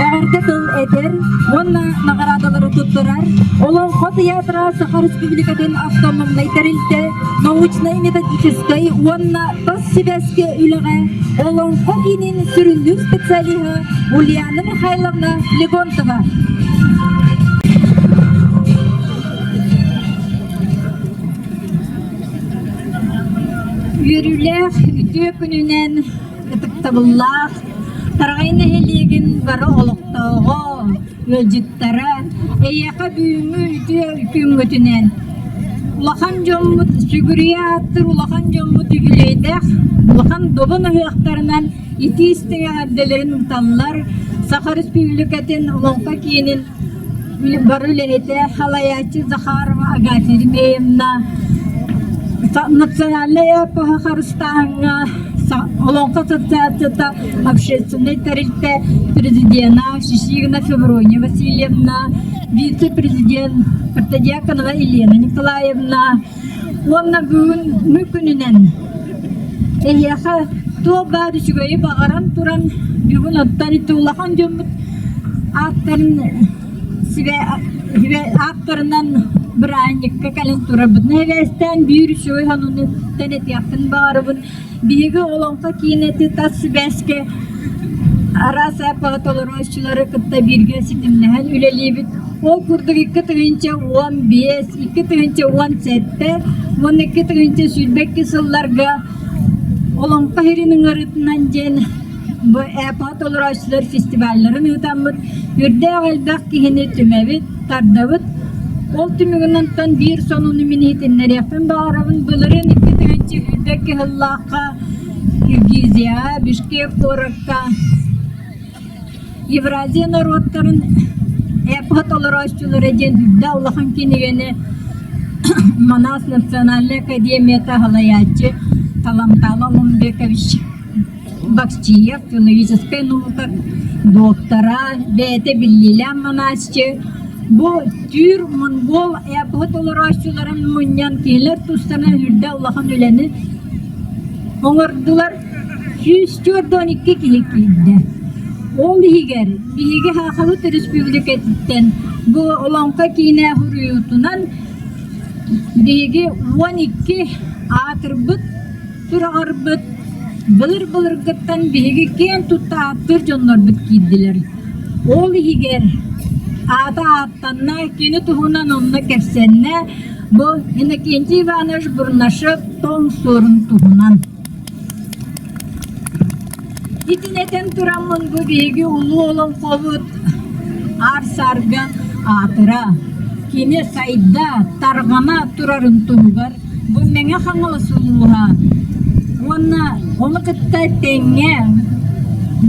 Эҕэрдэ тыл этэр уонна наҕараадалары туттарар Олоҥхо тыйаатыра Саха Республикатын автономнай тэрилтэ научнай-методическай уонна тас сибээскэ үлэҕэ Олоҥхо киинин сүрүннүүр специалиһа Ульяна Михайловна Флегонтова. Үөрүүлээх үтүө күнүнэн ытыктабыл. Ытыктабыллаах Тараҕай нэһилиэгин бары олохтооҕо, ыалдьыттара, эйиэхэ бүгүҥҥү үтүө күҥҥүтүнэн улахан дьоммут сүгүрүйэ ааттыыр улахан дьоммут үбүлүөйдээх улахан добун ыһыахтарынан итии истиҥ эҕэрдэлэрин ыыталлар Саха Республикатын Олоҥхо киинин бары үлэһитэ салайааччы Захарова Агафья Еремеевна национальнай эпоһы харыстааһыҥҥа Олоҥхо ассоциацията общественнай тэрилтэ президена Шишигина Феврония Васильевна, вице-президент Протодьяконова Елена Николаевна уонна бүгүҥҥү күнүнэн эһиэхэ туох баар үчүгэйи баҕаран туран бүгүн оттон ити улахан дьоммут ааттарын ааттарынан бырааһынньыкка кэлэн турарбытын эбээстээн биир үчүгэй сонуну тэнэтиэхпин баҕарабын. Биһиги Олоҥхо киинэти тас сибээскэ араас эпоһы толорооччулары кытта бииргэ ситимнэһэн үлэлиибит. Ол курдук 2015, 2017 уонна 2022 сылларга Олоҥхо сирин ыҥырыытынан диэн бу эпоһы толорооччулар фестивалларын ыытаммыт, үрдээх элбэх киһини түмэбит, тардабыт. Ол түмүгүнэн биир сонуну мин иһитиннэриэхпин баҕарабын. Былырыын 2022 сыллаахха Киргизияҕа, Бишкек куоракка Евразия норуоттарын эпоһа толорооччулара диэн үрдэ улахан кинигэни Манас национальнай академията салайааччы Таламтала Лумбекович Бакчиев филологическай наука доктора, бэйэтэ биллиилээх манааччы. Бу түүр монгол эпоһы толорооччуларын мунньан кинилэр тустарынан үрдэ улахан үлэни оҥордулар. 142 киһи киирдэ. Ол иһигэр биһиги Сахабыт Өрөспүүбүлүкэтиттэн бу Олоҥхо киинэ суруйуутунан биһиги 12 аатырбыт Сураҕырбыт, былыр-былыргыттан биһиги киэн тутта ааттыыр дьоннорбут киирдилэр. Ол иһигэр аата ааттанна, кини туһунан онно кэпсэннэ, бу Иннокентий Иванович Бурнашев тоҥ суорун туһунан. Итини этэн тураммын бу биһиги улуу олоҥхобут аар-саарга аатыра, кини сайда, тарҕана турарын туһугар Бу Мэҥэ Хаҥалас улууһа уонна ону кытта тэҥҥэ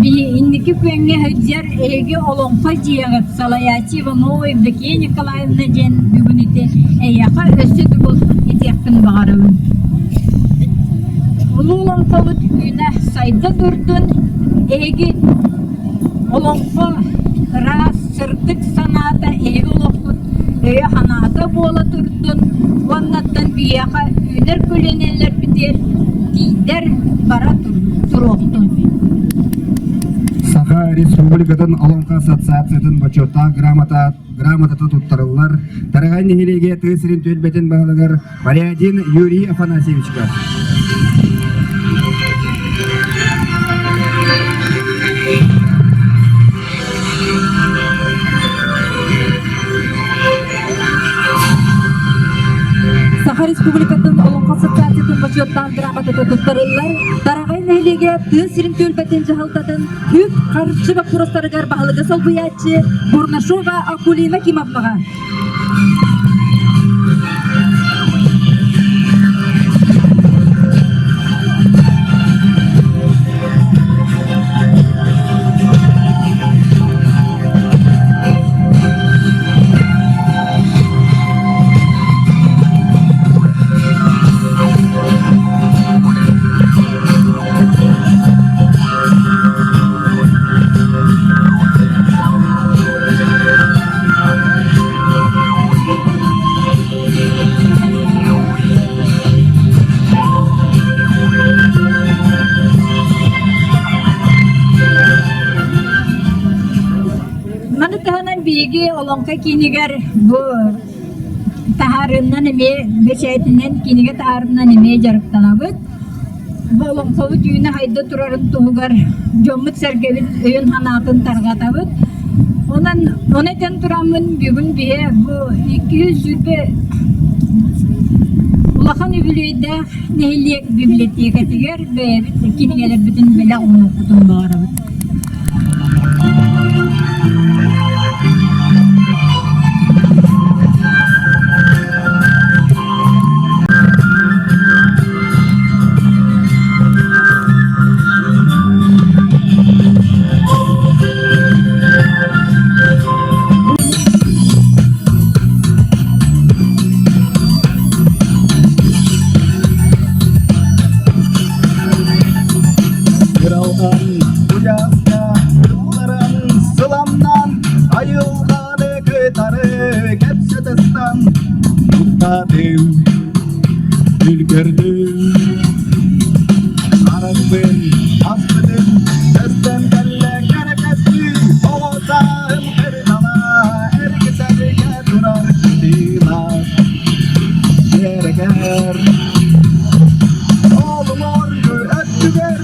биһи инники күөҥҥэ сылдьар эһиги Олоҥхо дьиэҕит салайааччы Иванова Евдокия Николаевна диэн бүгүн ити эйиэхэ өссө төгүл этиэхпин баҕарабын. Улуу олоҥхобут үүнэ сайда турдун, эһиги олоҥхо ыраас сырдык санаата эһиги олоххут өйө-санаата буола турдун уоннаттан биһиэхэ үүнэр көлүөнэлэрбитигэр тиийдэр бара туруохтун. Саха Республикатын Олоҥхо Ассоциациятын бочуоттаах грамота грамотата туттарыллар Тараҕай нэһилиэгэ тыа сирин түөлбэтин баһылыгар Порядин Юрий Афанасьевичка. Саха Республикатын Олоҥхо Ассоциациятын бочуоттаах грамотата туттарыллар Тараҕай нэһилиэгэ тыа сирин түөлбэтин дьаһалтатын үп харчы боппуруостарыгар баһылыгы солбуйааччы Бурнашова Акулина Кимовнаҕа. Маны таһынан биһиги Олоҥхо киинигэр бу таһаарыынан эмиэ бэчээтинэн кинигэ таһаарыынан эмиэ дьарыктанабыт. Бу олоҥхобут үүнэ-сайда турарын туһугар дьоммут-сэргэбит өйүн-санаатын тарҕатабыт. Онон ону этэн тураммын бүгүн биһи бу 220 улахан. Улахан үбүлүөйдээх нэһилиэк библиотекатыгар бэйэбит кинигэлэрбитин бэлэх уунуохпутун баҕарабыт. Кыралҕан куйааска ылларан сыламнаан айылҕаны кытары кэпсэтэ сытан нуктаатым үлгэрдим Арахпын аспытым көстөн кэллэ кэрэ көстүү оҕо сааһым кырдала эргисэргэ турар кытыылаах дьиэрэгэр Олуҥоргу өттүгэр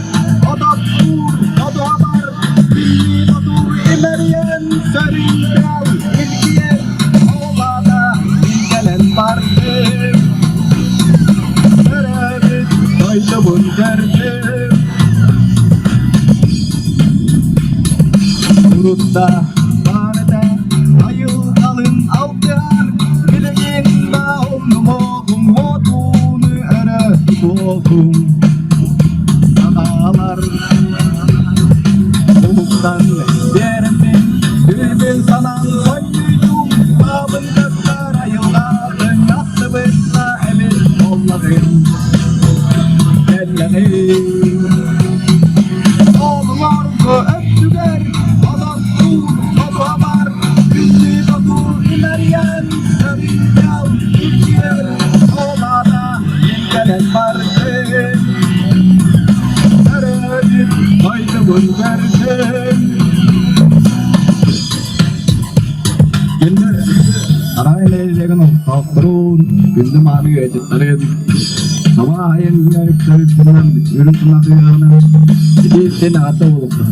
ототтуур отуобар биллии тотуур имэрийэн сөрүүрэл илгийэр Олаата мин кэлэн бардым Төрөөбүт дойдубун көрдүм Урутта баар этэ айылҕалын алтыһар Билигин да умнумуоҕум уотууну өрө тутуоҕум Сахалар Улуктан биэрэммин Дүрбүн санаан сонньуйдум Баабын кытта айылҕатын ахтыбытта эбит буоллаҕым Кэллэҕим Олорго өттүгэр олохтуур хотуобар Күндү хотуур имэрийэн Сөрүүкэл илгиэр Олаата кэлэн бардым Төрөөбүт дойдубун көрдүм Күндү арай нэһилиэгин олохтоохторун, күндү мааны ыалдьыттарын, саба айан үүнээбиттэрин үрүҥ тунах ыһыаҕынан ити син аҕата буолуохтун.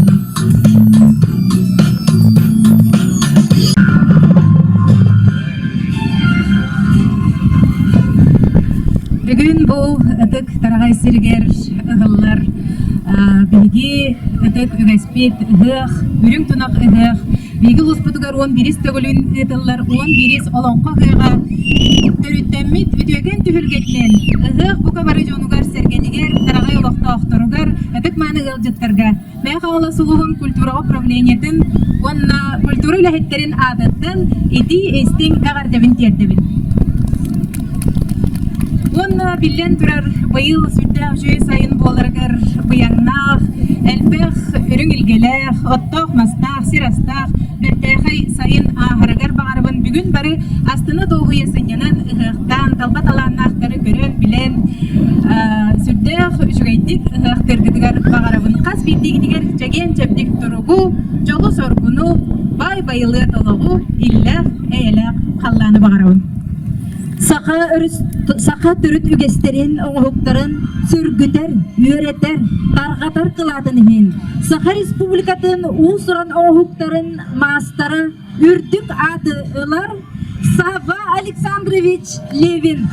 Бүгүн бу ытык тараҕай сиригэр ыһыллар биһиги ытык үгэспит ыһыах, үрүҥ тунах ыһыах Биһиги улууспутугар 11 төгүлүн ыытыллар 11 олоҥхо ыһыаҕа төрүттэммит үтүөкэн түһүлгэтинэн ыһыах бука бары дьонугар-сэргэтигэр, тараҕай олохтоохторугар, ытык-мааны ыалдьыттарга Мэҥэ Хаҥалас улууһун культураҕа управлениетын уонна культура үлэһиттэрин аатыттан итии-истиҥ эҕэрдэбин тиэрдэбин. Уонна биллэн турар, быйыл сүрдээх үчүгэй сайын буоларыгар быйаҥнаах, элбэх үрүҥ илгэлээх, оттоох-мастаах, сир астаах, бэртээхэй сайын ааһарыгар баҕарабын. Бүгүн бары астына-дуоһуйа сынньанан, ыһыахтаан, талба талааннаахтары көрөн-билэн, сүрдээх үчүгэйдик ыһыахтыыргытыгар баҕарабын. Хас биирдиигитигэр чэгиэн-чэбдик туругу, дьолу-соргуну, баай байылыат олоҕу, иллээх, эйэлээх халлааны баҕарабын. Саха, өрүс, саха төрүт үгэстэрин, оҥоһуктарын сөргүтэр, үөрэтэр, тарҕатар кылаатын иһин Саха Республикатын уус-уран оҥоһуктарын маастара үрдүк ааты ылар Савва Александрович Левин.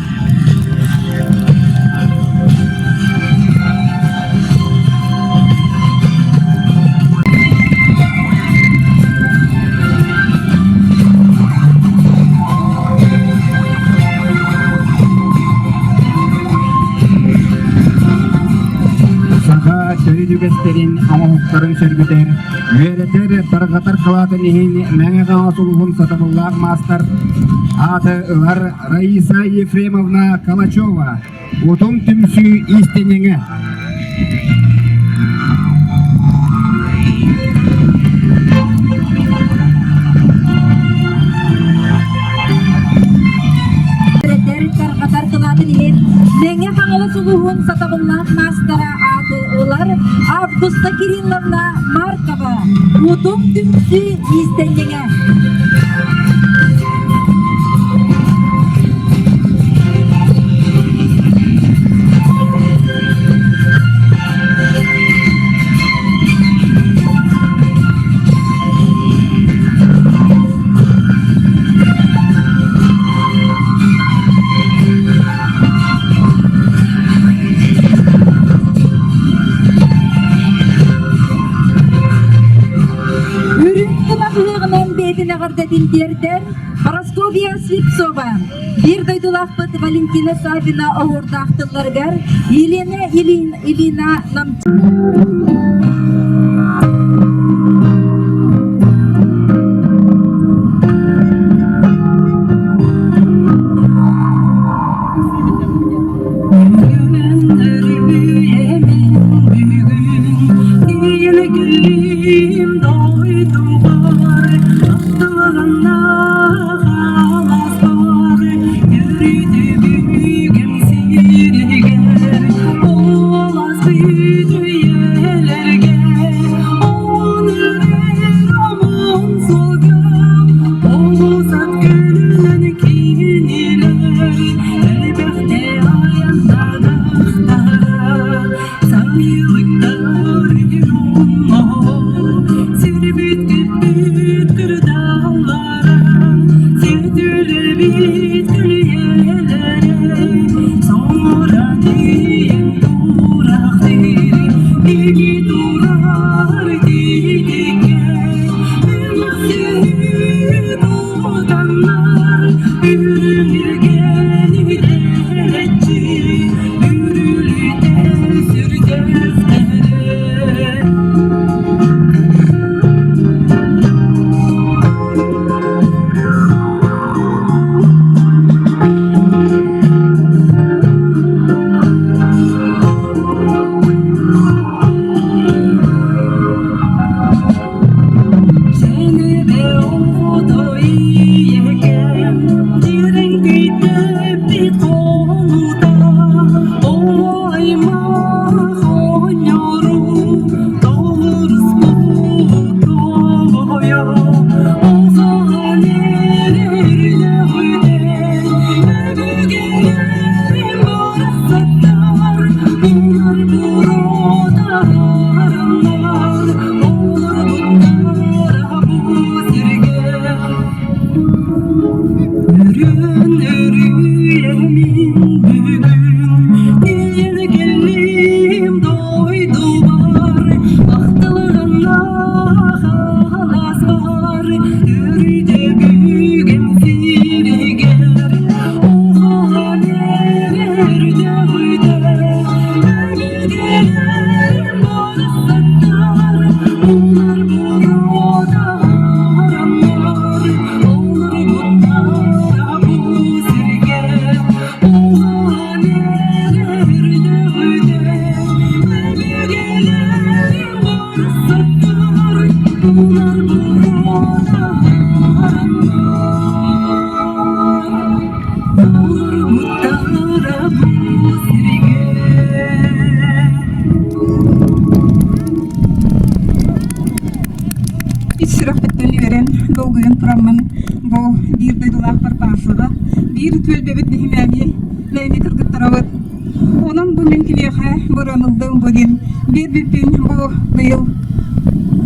Саха төрүт үгэстэрин оҥоһуктарын сөргүтэр, үөрэтэр, тарҕатар кылаатын иһин Мэҥэ Хаҥалас улууһун сатабыллаах маастар ааты ылар Раиса Ефремовна Калачева Утум түмсүү иистэнньэҥэ. Үөрэтэр, тарҕатар кылаатын иһин Мэҥэ Хаҥалас улууһун сатабыллаах маастара ааты ылар Августа Кирилловна Маркова Утум түмсүү иистэнньэҥэ. эҕэрдэтин тиэрдэр Парасковья Слепцова, биир дойдулаахпыт Валентина Саввина оһуордаах тылларыгар Елена Ильина Ис сүрэхпиттэн үөрэн, долгуйан тураммын бу биир дойдулаахпар Пашаҕа биир түөлбэбит нэһилиэги мэйми кыргыттарабыт. Онон бу мин киниэхэ быраныллым бу диэн биэрбиппин бу быйыл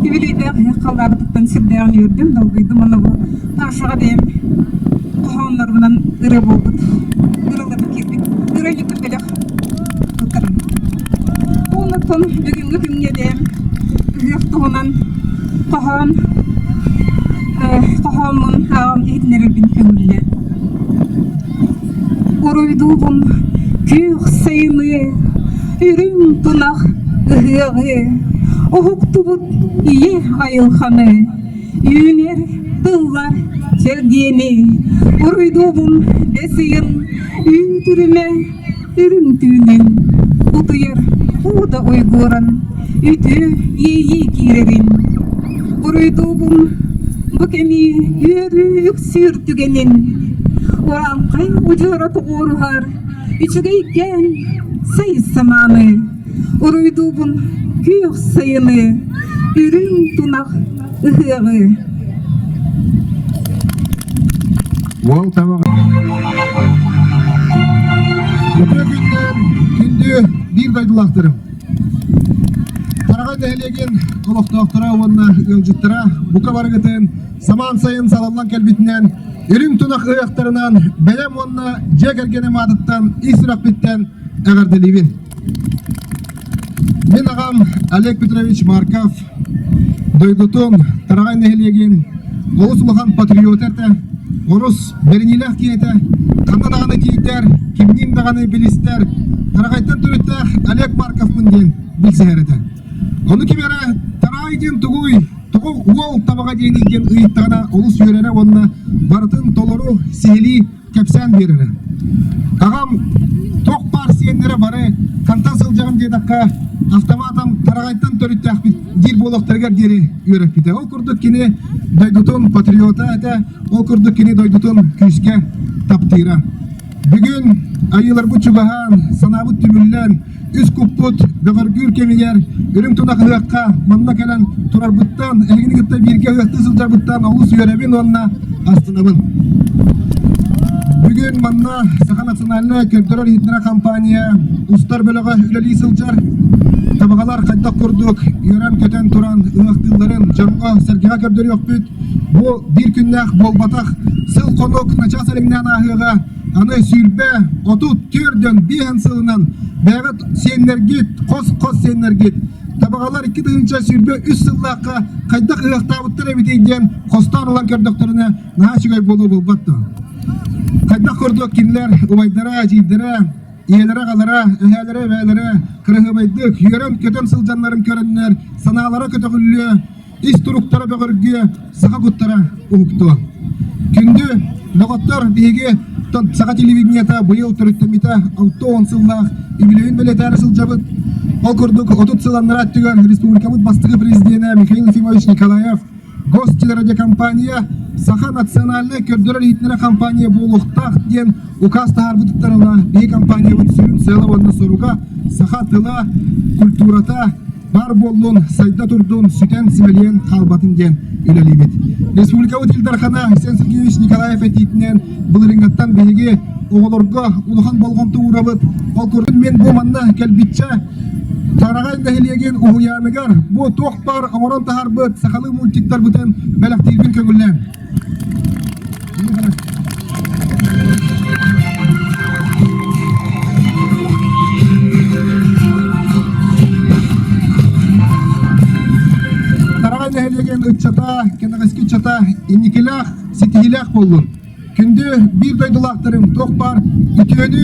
үбүлүөйдээх ыһыах халлаабытыттан сүрдээҕин үөрдүм, долгуйдум уонна бу Пашаҕа бэйэм хоһооннорбунан ырыа буолбут, ыраларым киирбит, ырыа илик бэлэх туттарым. Оннуттан бүгүҥҥү күҥҥэ бэйэм ыһыах туһунан хоһоон хоһооммун ааҕан иһитиннэрэрбин көҥүллэ. Уруйдуубун күөх сайыны, үрүҥ тунах ыһыаҕы, уһуктубут ийэ айылҕаны, үүнэр тыллар чэлгиэни, уруйдуубун бэс ыйын үүт үрүмэ үрүҥ түүнүн, утуйар уу да уйгууран, үтүө иэйии киирэрин. Уруйдуубун бу кэми үөрүү үксүүр түгэнин, урааҥхай удьуора тоҕуоруһар үчүгэйкээн сай самааны, уруйдуубун күөх сайыны, үрүҥ тунах ыһыаҕы. Уол табаҕа Үтүө күннээн күндү биир дойдулаахтарым. Тараҕай нэһилиэгин олохтоохторо уонна ыалдьыттара бука барыгытын самаан сайын салаллан кэлбитинэн үрүҥ тунах ыһыахтарынан бэлэм уонна дьиэ кэргэним аатыттан ис сүрэхпиттэн эҕэрдэлиибин. Мин аҕам Олег Петрович Марков дойдутун Тараҕай нэһилиэгин. олус улахан патриот этэ, орус бэриниилээх киһи этэ, ханна даҕаны тиийдэр, кимниин даҕаны билистэр, Тараҕайтан төрүттээх Олег Марковпын диэн билсиһэр этэ. Ону ким эрэ Тараай диэн тугуй, тоҕо уол табаҕа диэний диэн ыйыттаҕына олус үөрэрэ уонна барытын толору сиһилии кэпсээн биэрэрэ. Аҕам туох баар сиэннэрэ бары хантан сылдьаҕын диэтэххэ, автоматом Тараҕайтан төрүттээхпит диир буолуохтарыгар диэри үөрэппитэ. Ол курдук кини дойдутун патриота этэ, ол курдук кини дойдутун күүскэ таптыыра. Бүгүн айыыларбыт чугаһаан, санаабыт түмүллэн, үс куппут бөҕөргүүр кэмигэр үрүҥ тунах ыһыахха манна кэлэн турарбыттан, эһигини кытта бииргэ ыһыахтыы сылдьарбыттан олус үөрэбин уонна астынабын. Бүгүн манна Саха национальнай көрдөрөр-иһитиннэрэр компания устар бөлөҕө үлэлии сылдьар. Табаҕалар хайдах курдук үөрэн-көтөн туран ыһыахтыылларын дьоҥҥо-сэргэҕэ көрдөрүөхпүт. Бу биир күннээх буолбатах, сыл-хонук начаас элэҥнээн ааһыаҕа. Аны 20, 30, 45 сылынан бэйэҕит сиэннэргит, хос-хос сиэннэргит табаҕалар 2023 сыллаахха хайдах ыһыахтаабыттар эбитий диэн хостоон ылан көрдөхтөрүнэ наһаа үчүгэй буолуо буолбат дуо? Хайдах курдук кинилэр убайдара, эдьиийдэрэ, ийэлэрэ-аҕалара, эһээлэрэ-эбээлэрэ кыраһыабайдык үөрэн-көтөн сылдьаннарын көрөннөр санаалара көтөҕүллүө, ис туруктара бөҕөргүө, саха куттара уһуктуо. Күндү доҕоттор, биһиги саха телевидениета быйыл төрүттэммитэ 60 сыллаах үбүлүөйүн бэлиэтээри сылдьабыт. Ол курдук 30 сыл анараа өттүгэр республикабыт бастакы президенэ Михаил Ефимович Николаев Гостелерадиокомпания Саха национальнай көрдөрөр-иһитиннэрэр компания буолуохтаах диэн указ таһаарбытыттан ыла биһи компаниябыт сүрүн сыала уонна соруга саха тыла, культурата баар буоллун, сайда турдун, сүтэн, симэлийэн хаалбатын диэн үлэлиибит. Республикабыт Ил Дархана Айсен Сергеевич Николаев этиитинэн былырыыҥҥаттан биһиги оҕолорго улахан болҕомто уурабыт. Ол курдук мин бу манна кэлбиччэ Тараҕай нэһилиэгин уһуйааныгар бу туох баар оҥорон таһаарбыт сахалыы мультиктарбытын бэлэхтиирбин көҥүллээн. Тараҕай нэһилиэгин ыччата, кэнэҕэски ыччата инникилээх, ситиһиилээх буоллун. Күндү биир дойдулаахтарым, туох баар үтүөнү...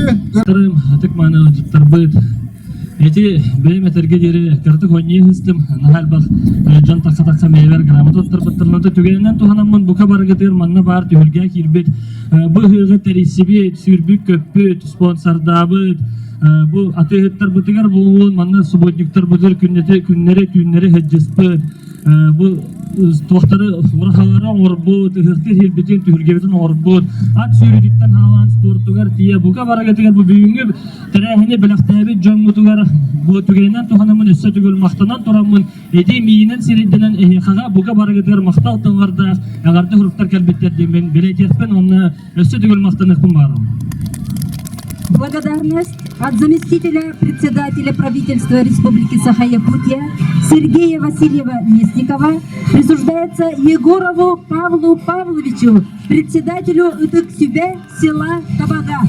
Ытык мааны ыалдьыттарбыт, Ити бэйэм этэргэ диэри кыратык оонньуу сыстым. Наһаа элбэх дьон тахха-тахха бэйэбэр грамота туттарбыттарына түгэнинэн туһанаммын бука барыгытыгар манна баар түһүлгэ киирбит бу ыһыаҕы тэрийсибит, сүүрбүт-көппүт, спонсордаабыт бу атыыһыттарбытыгар буолуон манна субботниктарбытыгар күннэти күннэри түүннэри сылдьыспыт бу туохтары урахалары оҥорбут, ыһыахтыыр иһирбитин, түһүлгэбитин оҥорбут, ат сүүрүүтүттэн хаалаан спортугар тиийэ бука барыгытыгар бу бүгүҥҥү Тэрээһини бэлэхтээбит дьоммутугар бу түгэнинэн туһанаммын өссө төгүл махтанан тураммын ити миинэн сирэйдэнэн эһиэхэҕэ бука барыгытыгар махтал тыллардаах эҕэрдэ суруктар кэлбиттэр диэммин бэлиэтиэхпин уонна өссө төгүл махтаныахпын баарым. Благодарность от заместителя председателя правительства Республики Саха-Якутия Сергея Васильева-Местникова присуждается Егорову Павлу Павловичу, председателю Ытык-Сүбэ села Табага.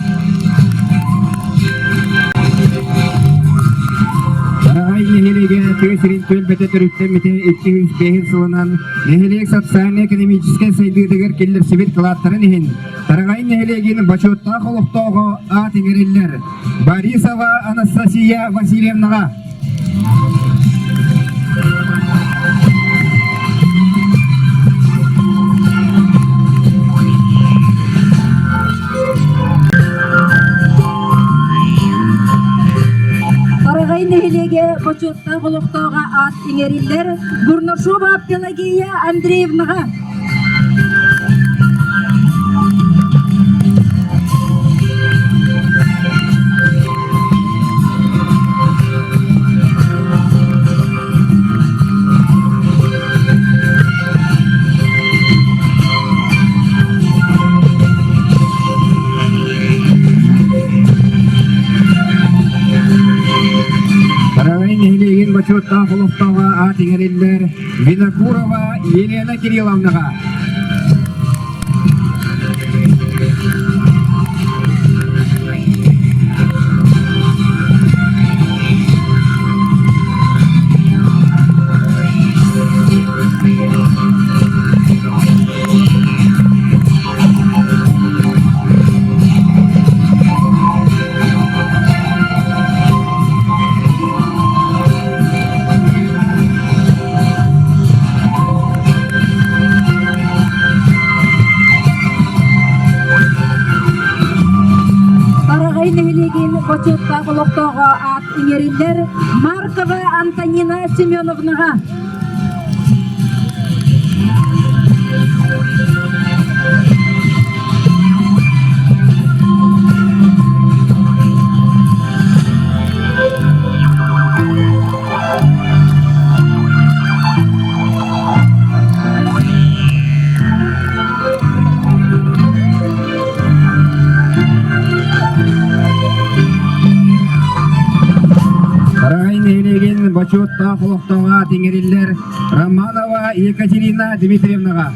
Тараҕай нэһилиэгэ тыа сирин түөлбэтэ төрүттэммитэ 205 сылынан нэһилиэк социальнай-экономическай сайдыытыгар киллэрсибит кылааттарын иһин Тараҕай нэһилиэгин бочуоттаах олохтооҕо аат иҥэриллэр Борисова Анастасия Васильевнаҕа. Тараҕай нэһилиэгэ бочуоттаах олохтооҕо аат иҥэриллэр Бурнашова Пелагея Андреевнаҕа. Тараҕай нэһилиэгин бочуоттаах олохтооҕо аат иҥэриллэр Винокурова Елена Кирилловнаҕа. бочуоттаах олохтооҕо аат иҥэриллэр Маркова Антонина Семеновнаҕа. Тараҕай нэһилиэгин бочуоттаах олохтооҕо тиҥэриллэр Романова Екатерина Дмитриевнаҕа.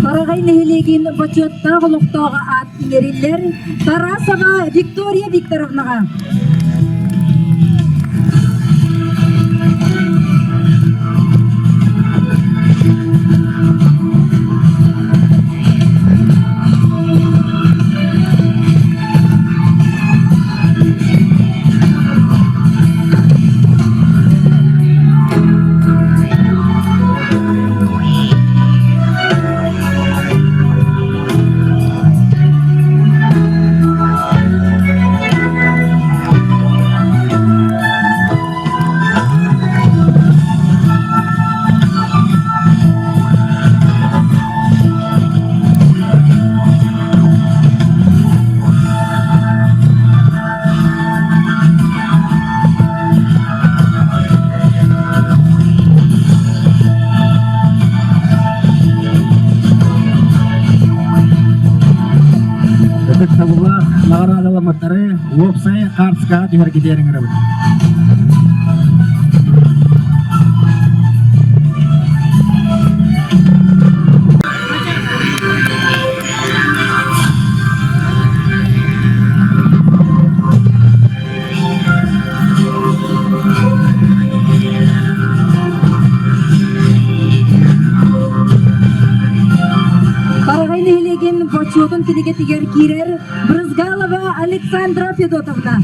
Тараҕай нэһилиэгин бочуоттаах олохтооҕо аат иҥэриллэр Тарасова Виктория Викторовнаҕа. Ытыктабыллаах наҕараадаламмыттары уопсай хаартыскаҕа түһэргитигэр ыҥырабыт. Тараҕай нэһилиэгин бочуотун кинигэтигэр киирэр Брызгалова Александра Федотовна.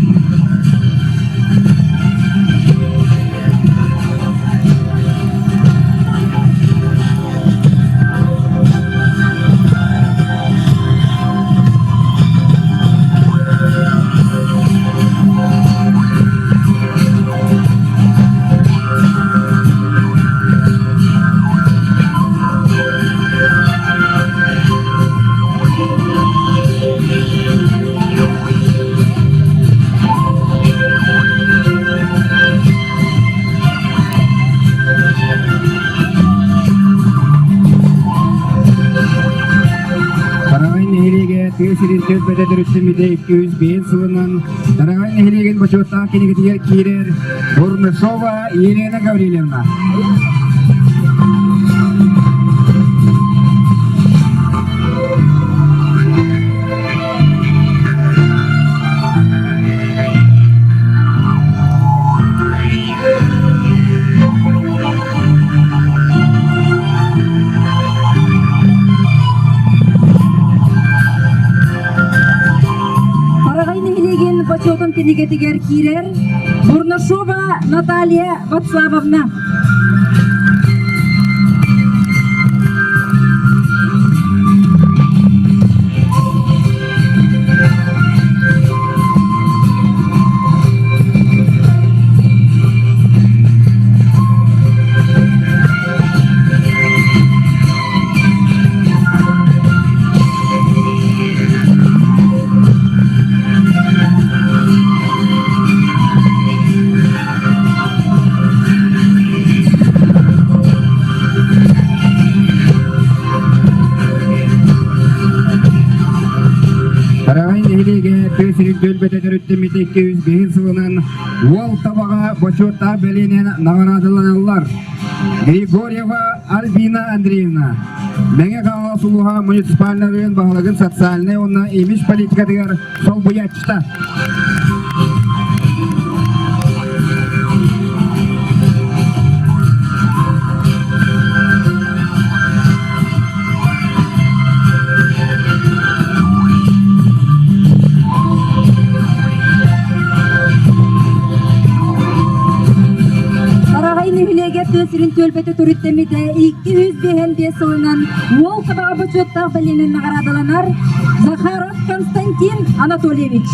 Тараҕай нэһилиэгэ тыа сирин түөлбэтэ төрүттэммитэ 205 сылынан Тараҕай нэһилиэгин бочуоттаах кинигэтигэр киирэр Бурнышова Елена Гаврильевна. Тараҕай нэһилиэгин бочуотун кинигэтигэр киирэр Бурнашова Наталья Вацлавовна. Тараҕай нэһилиэгэ тыа сирин түөлбэтэ төрүттэммитэ 205 сылынан уол табаҕа бочуоттаах бэлиэнэн наҕараадаланаллар. Григорьева Альбина Андреевна, Мэҥэ Хаҥалас улууһа муниципальнай район баһылыгын социальнай уонна имидж политикатыгар солбуйааччыта. Тараҕай нэһилиэгэр тыа сирин түөлбэтэ төрүттэммитэ 255 сылынан уол табаҕа бочуоттаах бэлиэнэн наҕараадаланар Захаров Константин Анатольевич.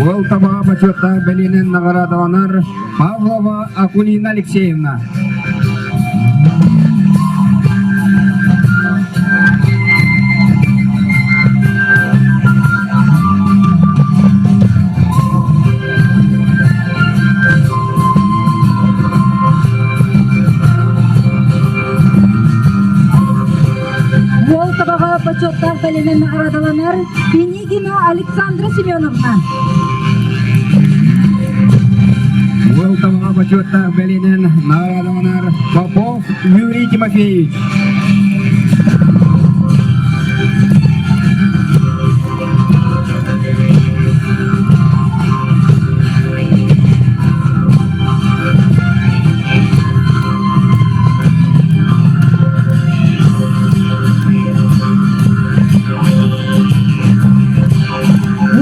Уол табаҕа бочуоттаах бэлиэнэн наҕараадаланар Павлова Акулина Алексеевна. Уол табаҕа бочуоттаах бэлиэнэн наҕараадаланар Пинигина Александра Семеновна. Уол табаҕа бочуоттаах бэлиэнэн наҕараадаланар Попов Юрий Тимофеевич.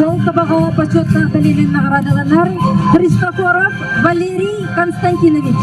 Уол табаҕа бочуоттаах бэлиэнэн наҕараадаланар Христофоров Валерий Константинович.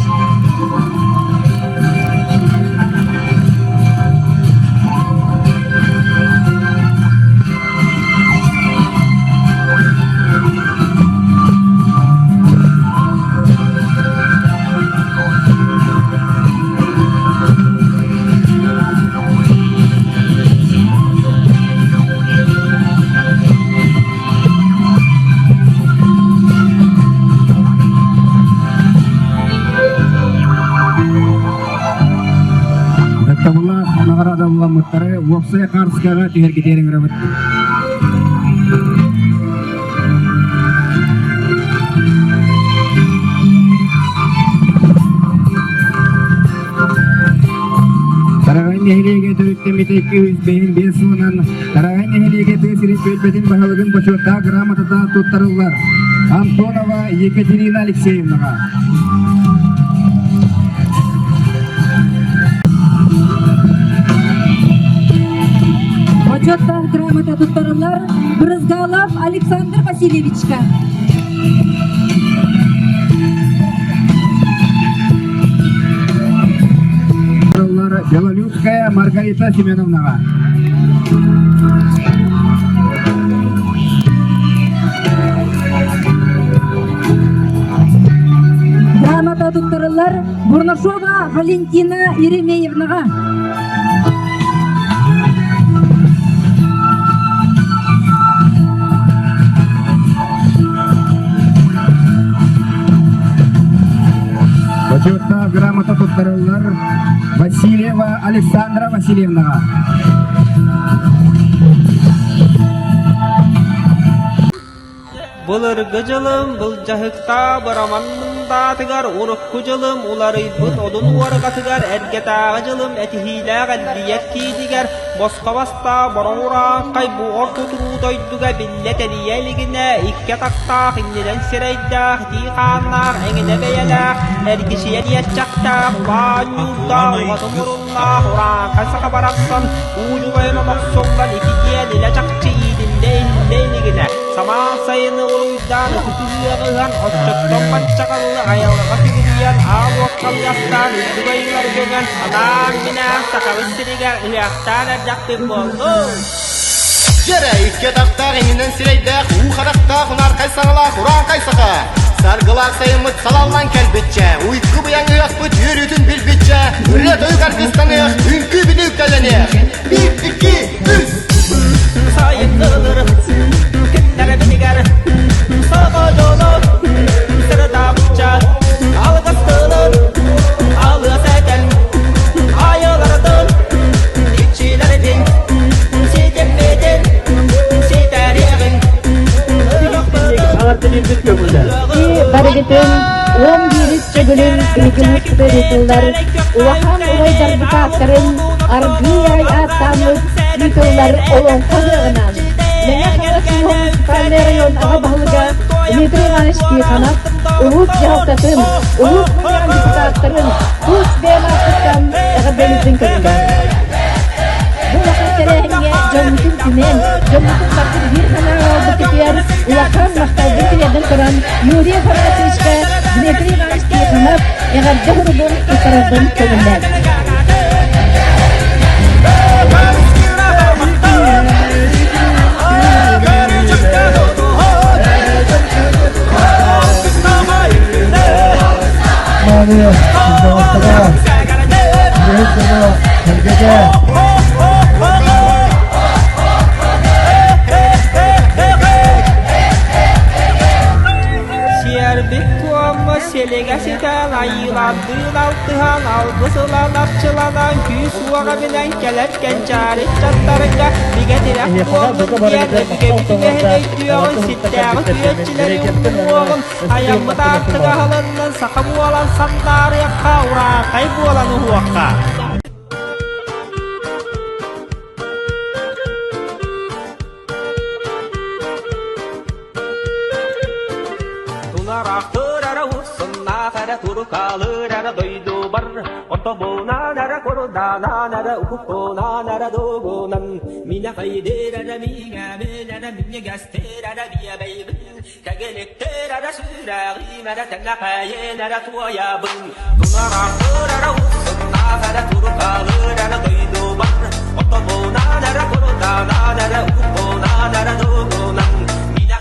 Баттабыллаах наҕараадалламмыттары уопсай хаартыскаҕа түһэргитиэр ыҥырабыт. Тараҕай нэһилиэгэ төрүттэммитэ 205 сылынан Тараҕай нэһилиэгэ тыа сирин түөлбэтин баһылыгын бочуоттаах грамотата туттарыллар Антонова Екатерина Алексеевнаҕа. Бочуоттаах грамота туттарыллар Брызгалов Александр Васильевичка. Белолюбская Маргарита Семеновнаҕа. Грамота туттарыллар Бурнашова Валентина Еремеевнаҕа. Бочуоттаах грамота туттарыллар Васильева Александра Васильевнаҕа. Былыргы дьылым былдьаһыктаах быраман мындаатыгар, урукку дьылым уларыйбыт одун уорҕатыгар, эргэтээҕи дьылым этиһиилээх эргийэр киинигэр, босхо бастаах бороҥ урааҥхай бу орто туруу дойдуга биллэ тэнийэ илигинэ, икки атахтаах, иннинэн сирэйдээх, итии хааннаах, эҥинэ бэйэлээх, эргичийэн иэччэхтээх, улаан ньуурдаах, уһатын муруннаах, урааҥхай саха барахсан, уу дьулайан омохсуллан ити диэн илэ-чахчы иитиллэ иһиллэ илигинэ, Самаан сайыны уруйдаан ытык ыһыаҕы ыһан, оччоттон баччаҕаллы айылҕа сүгүрүйэн, аал уокка ыйастаан үрдүк айыылары көҥөн, анаан-минээн Сахабыт сиригэр ыһыахтаан эрдэхпит буоллун! Дьэрэ, икки атахтаах иһинэн сирэйдээх, уу харахтаах, унаархай саҥалаах урааҥхай саха! Саргылаах сайыммыт салаллан кэлбиччэ, уйгу быйаҥ ыһыахпыт үөрүүтүн билбиччэ, ырыа-тойук аргыстаныах, үҥкүү-бүлүү үктэлэниэх! Биир, икки, үс! Сайын ылыр. Уон биирис төгүлүн биһиги улууспутугар ыытыллар улахан убайдарбыт ааттарын аргыый аҕай ааттааммыт ыытыллар Олоҥхо ыһыаҕынан Мэҥэ Хаҥалас улууһун муниципальнай район аҕа баһылыга Дмитрий Иванович Тихонов улуус дьаһалтатын, улуус мунньаҕын депутаттарын тус бэйэм ааппыттан эҕэрдэлиирбин көрүллэр. Бу улахан тэрээһиҥҥэ дьоммутун түмэн, дьоммутун барытын биир санааҕа ылбытыгар улахан махталбын тириэрдэн туран Юрий Афанасьевичка Дмитрий Иванович Тихонов эҕэрдэ суругун туттарарбын көҥүллээн. Сиэрбит туомма силигэ ситэн, айыылардыын алтыһан, алгыс ылан арчыланан, күүс уоҕа билэн кэлэр кэнчээри ыччаттарга бигэ тирэх буоллун диэн өбүгэбит үгэһин өйдүөҕүн, сирдээҕи күөччүлэри умнуоҕун, айаммыт аартыга аһылыннын, саха буолан сандаарыахха, урааҥхай буолан уһуохха. Тунараахтыыр эрэ урсуннаах эрэ турукаалыыр эрэ дойдубар Отобунаан эрэ курданаан эрэ укуппунаан эрэ дугунан Минэ хайдыр эрэ миҥэбин эрэ минньигэстир эрэ биэбэйбин Кэгиликтир эрэ сүрэҕим эрэ тэҥэхэйин эрэ туойабын Тунараахтыыр эрэ урсуннаах эрэ турукаалыыр эрэ дойдубар Отобунаан эрэ курданаан эрэ укуппунаан эрэ дугунан Минэ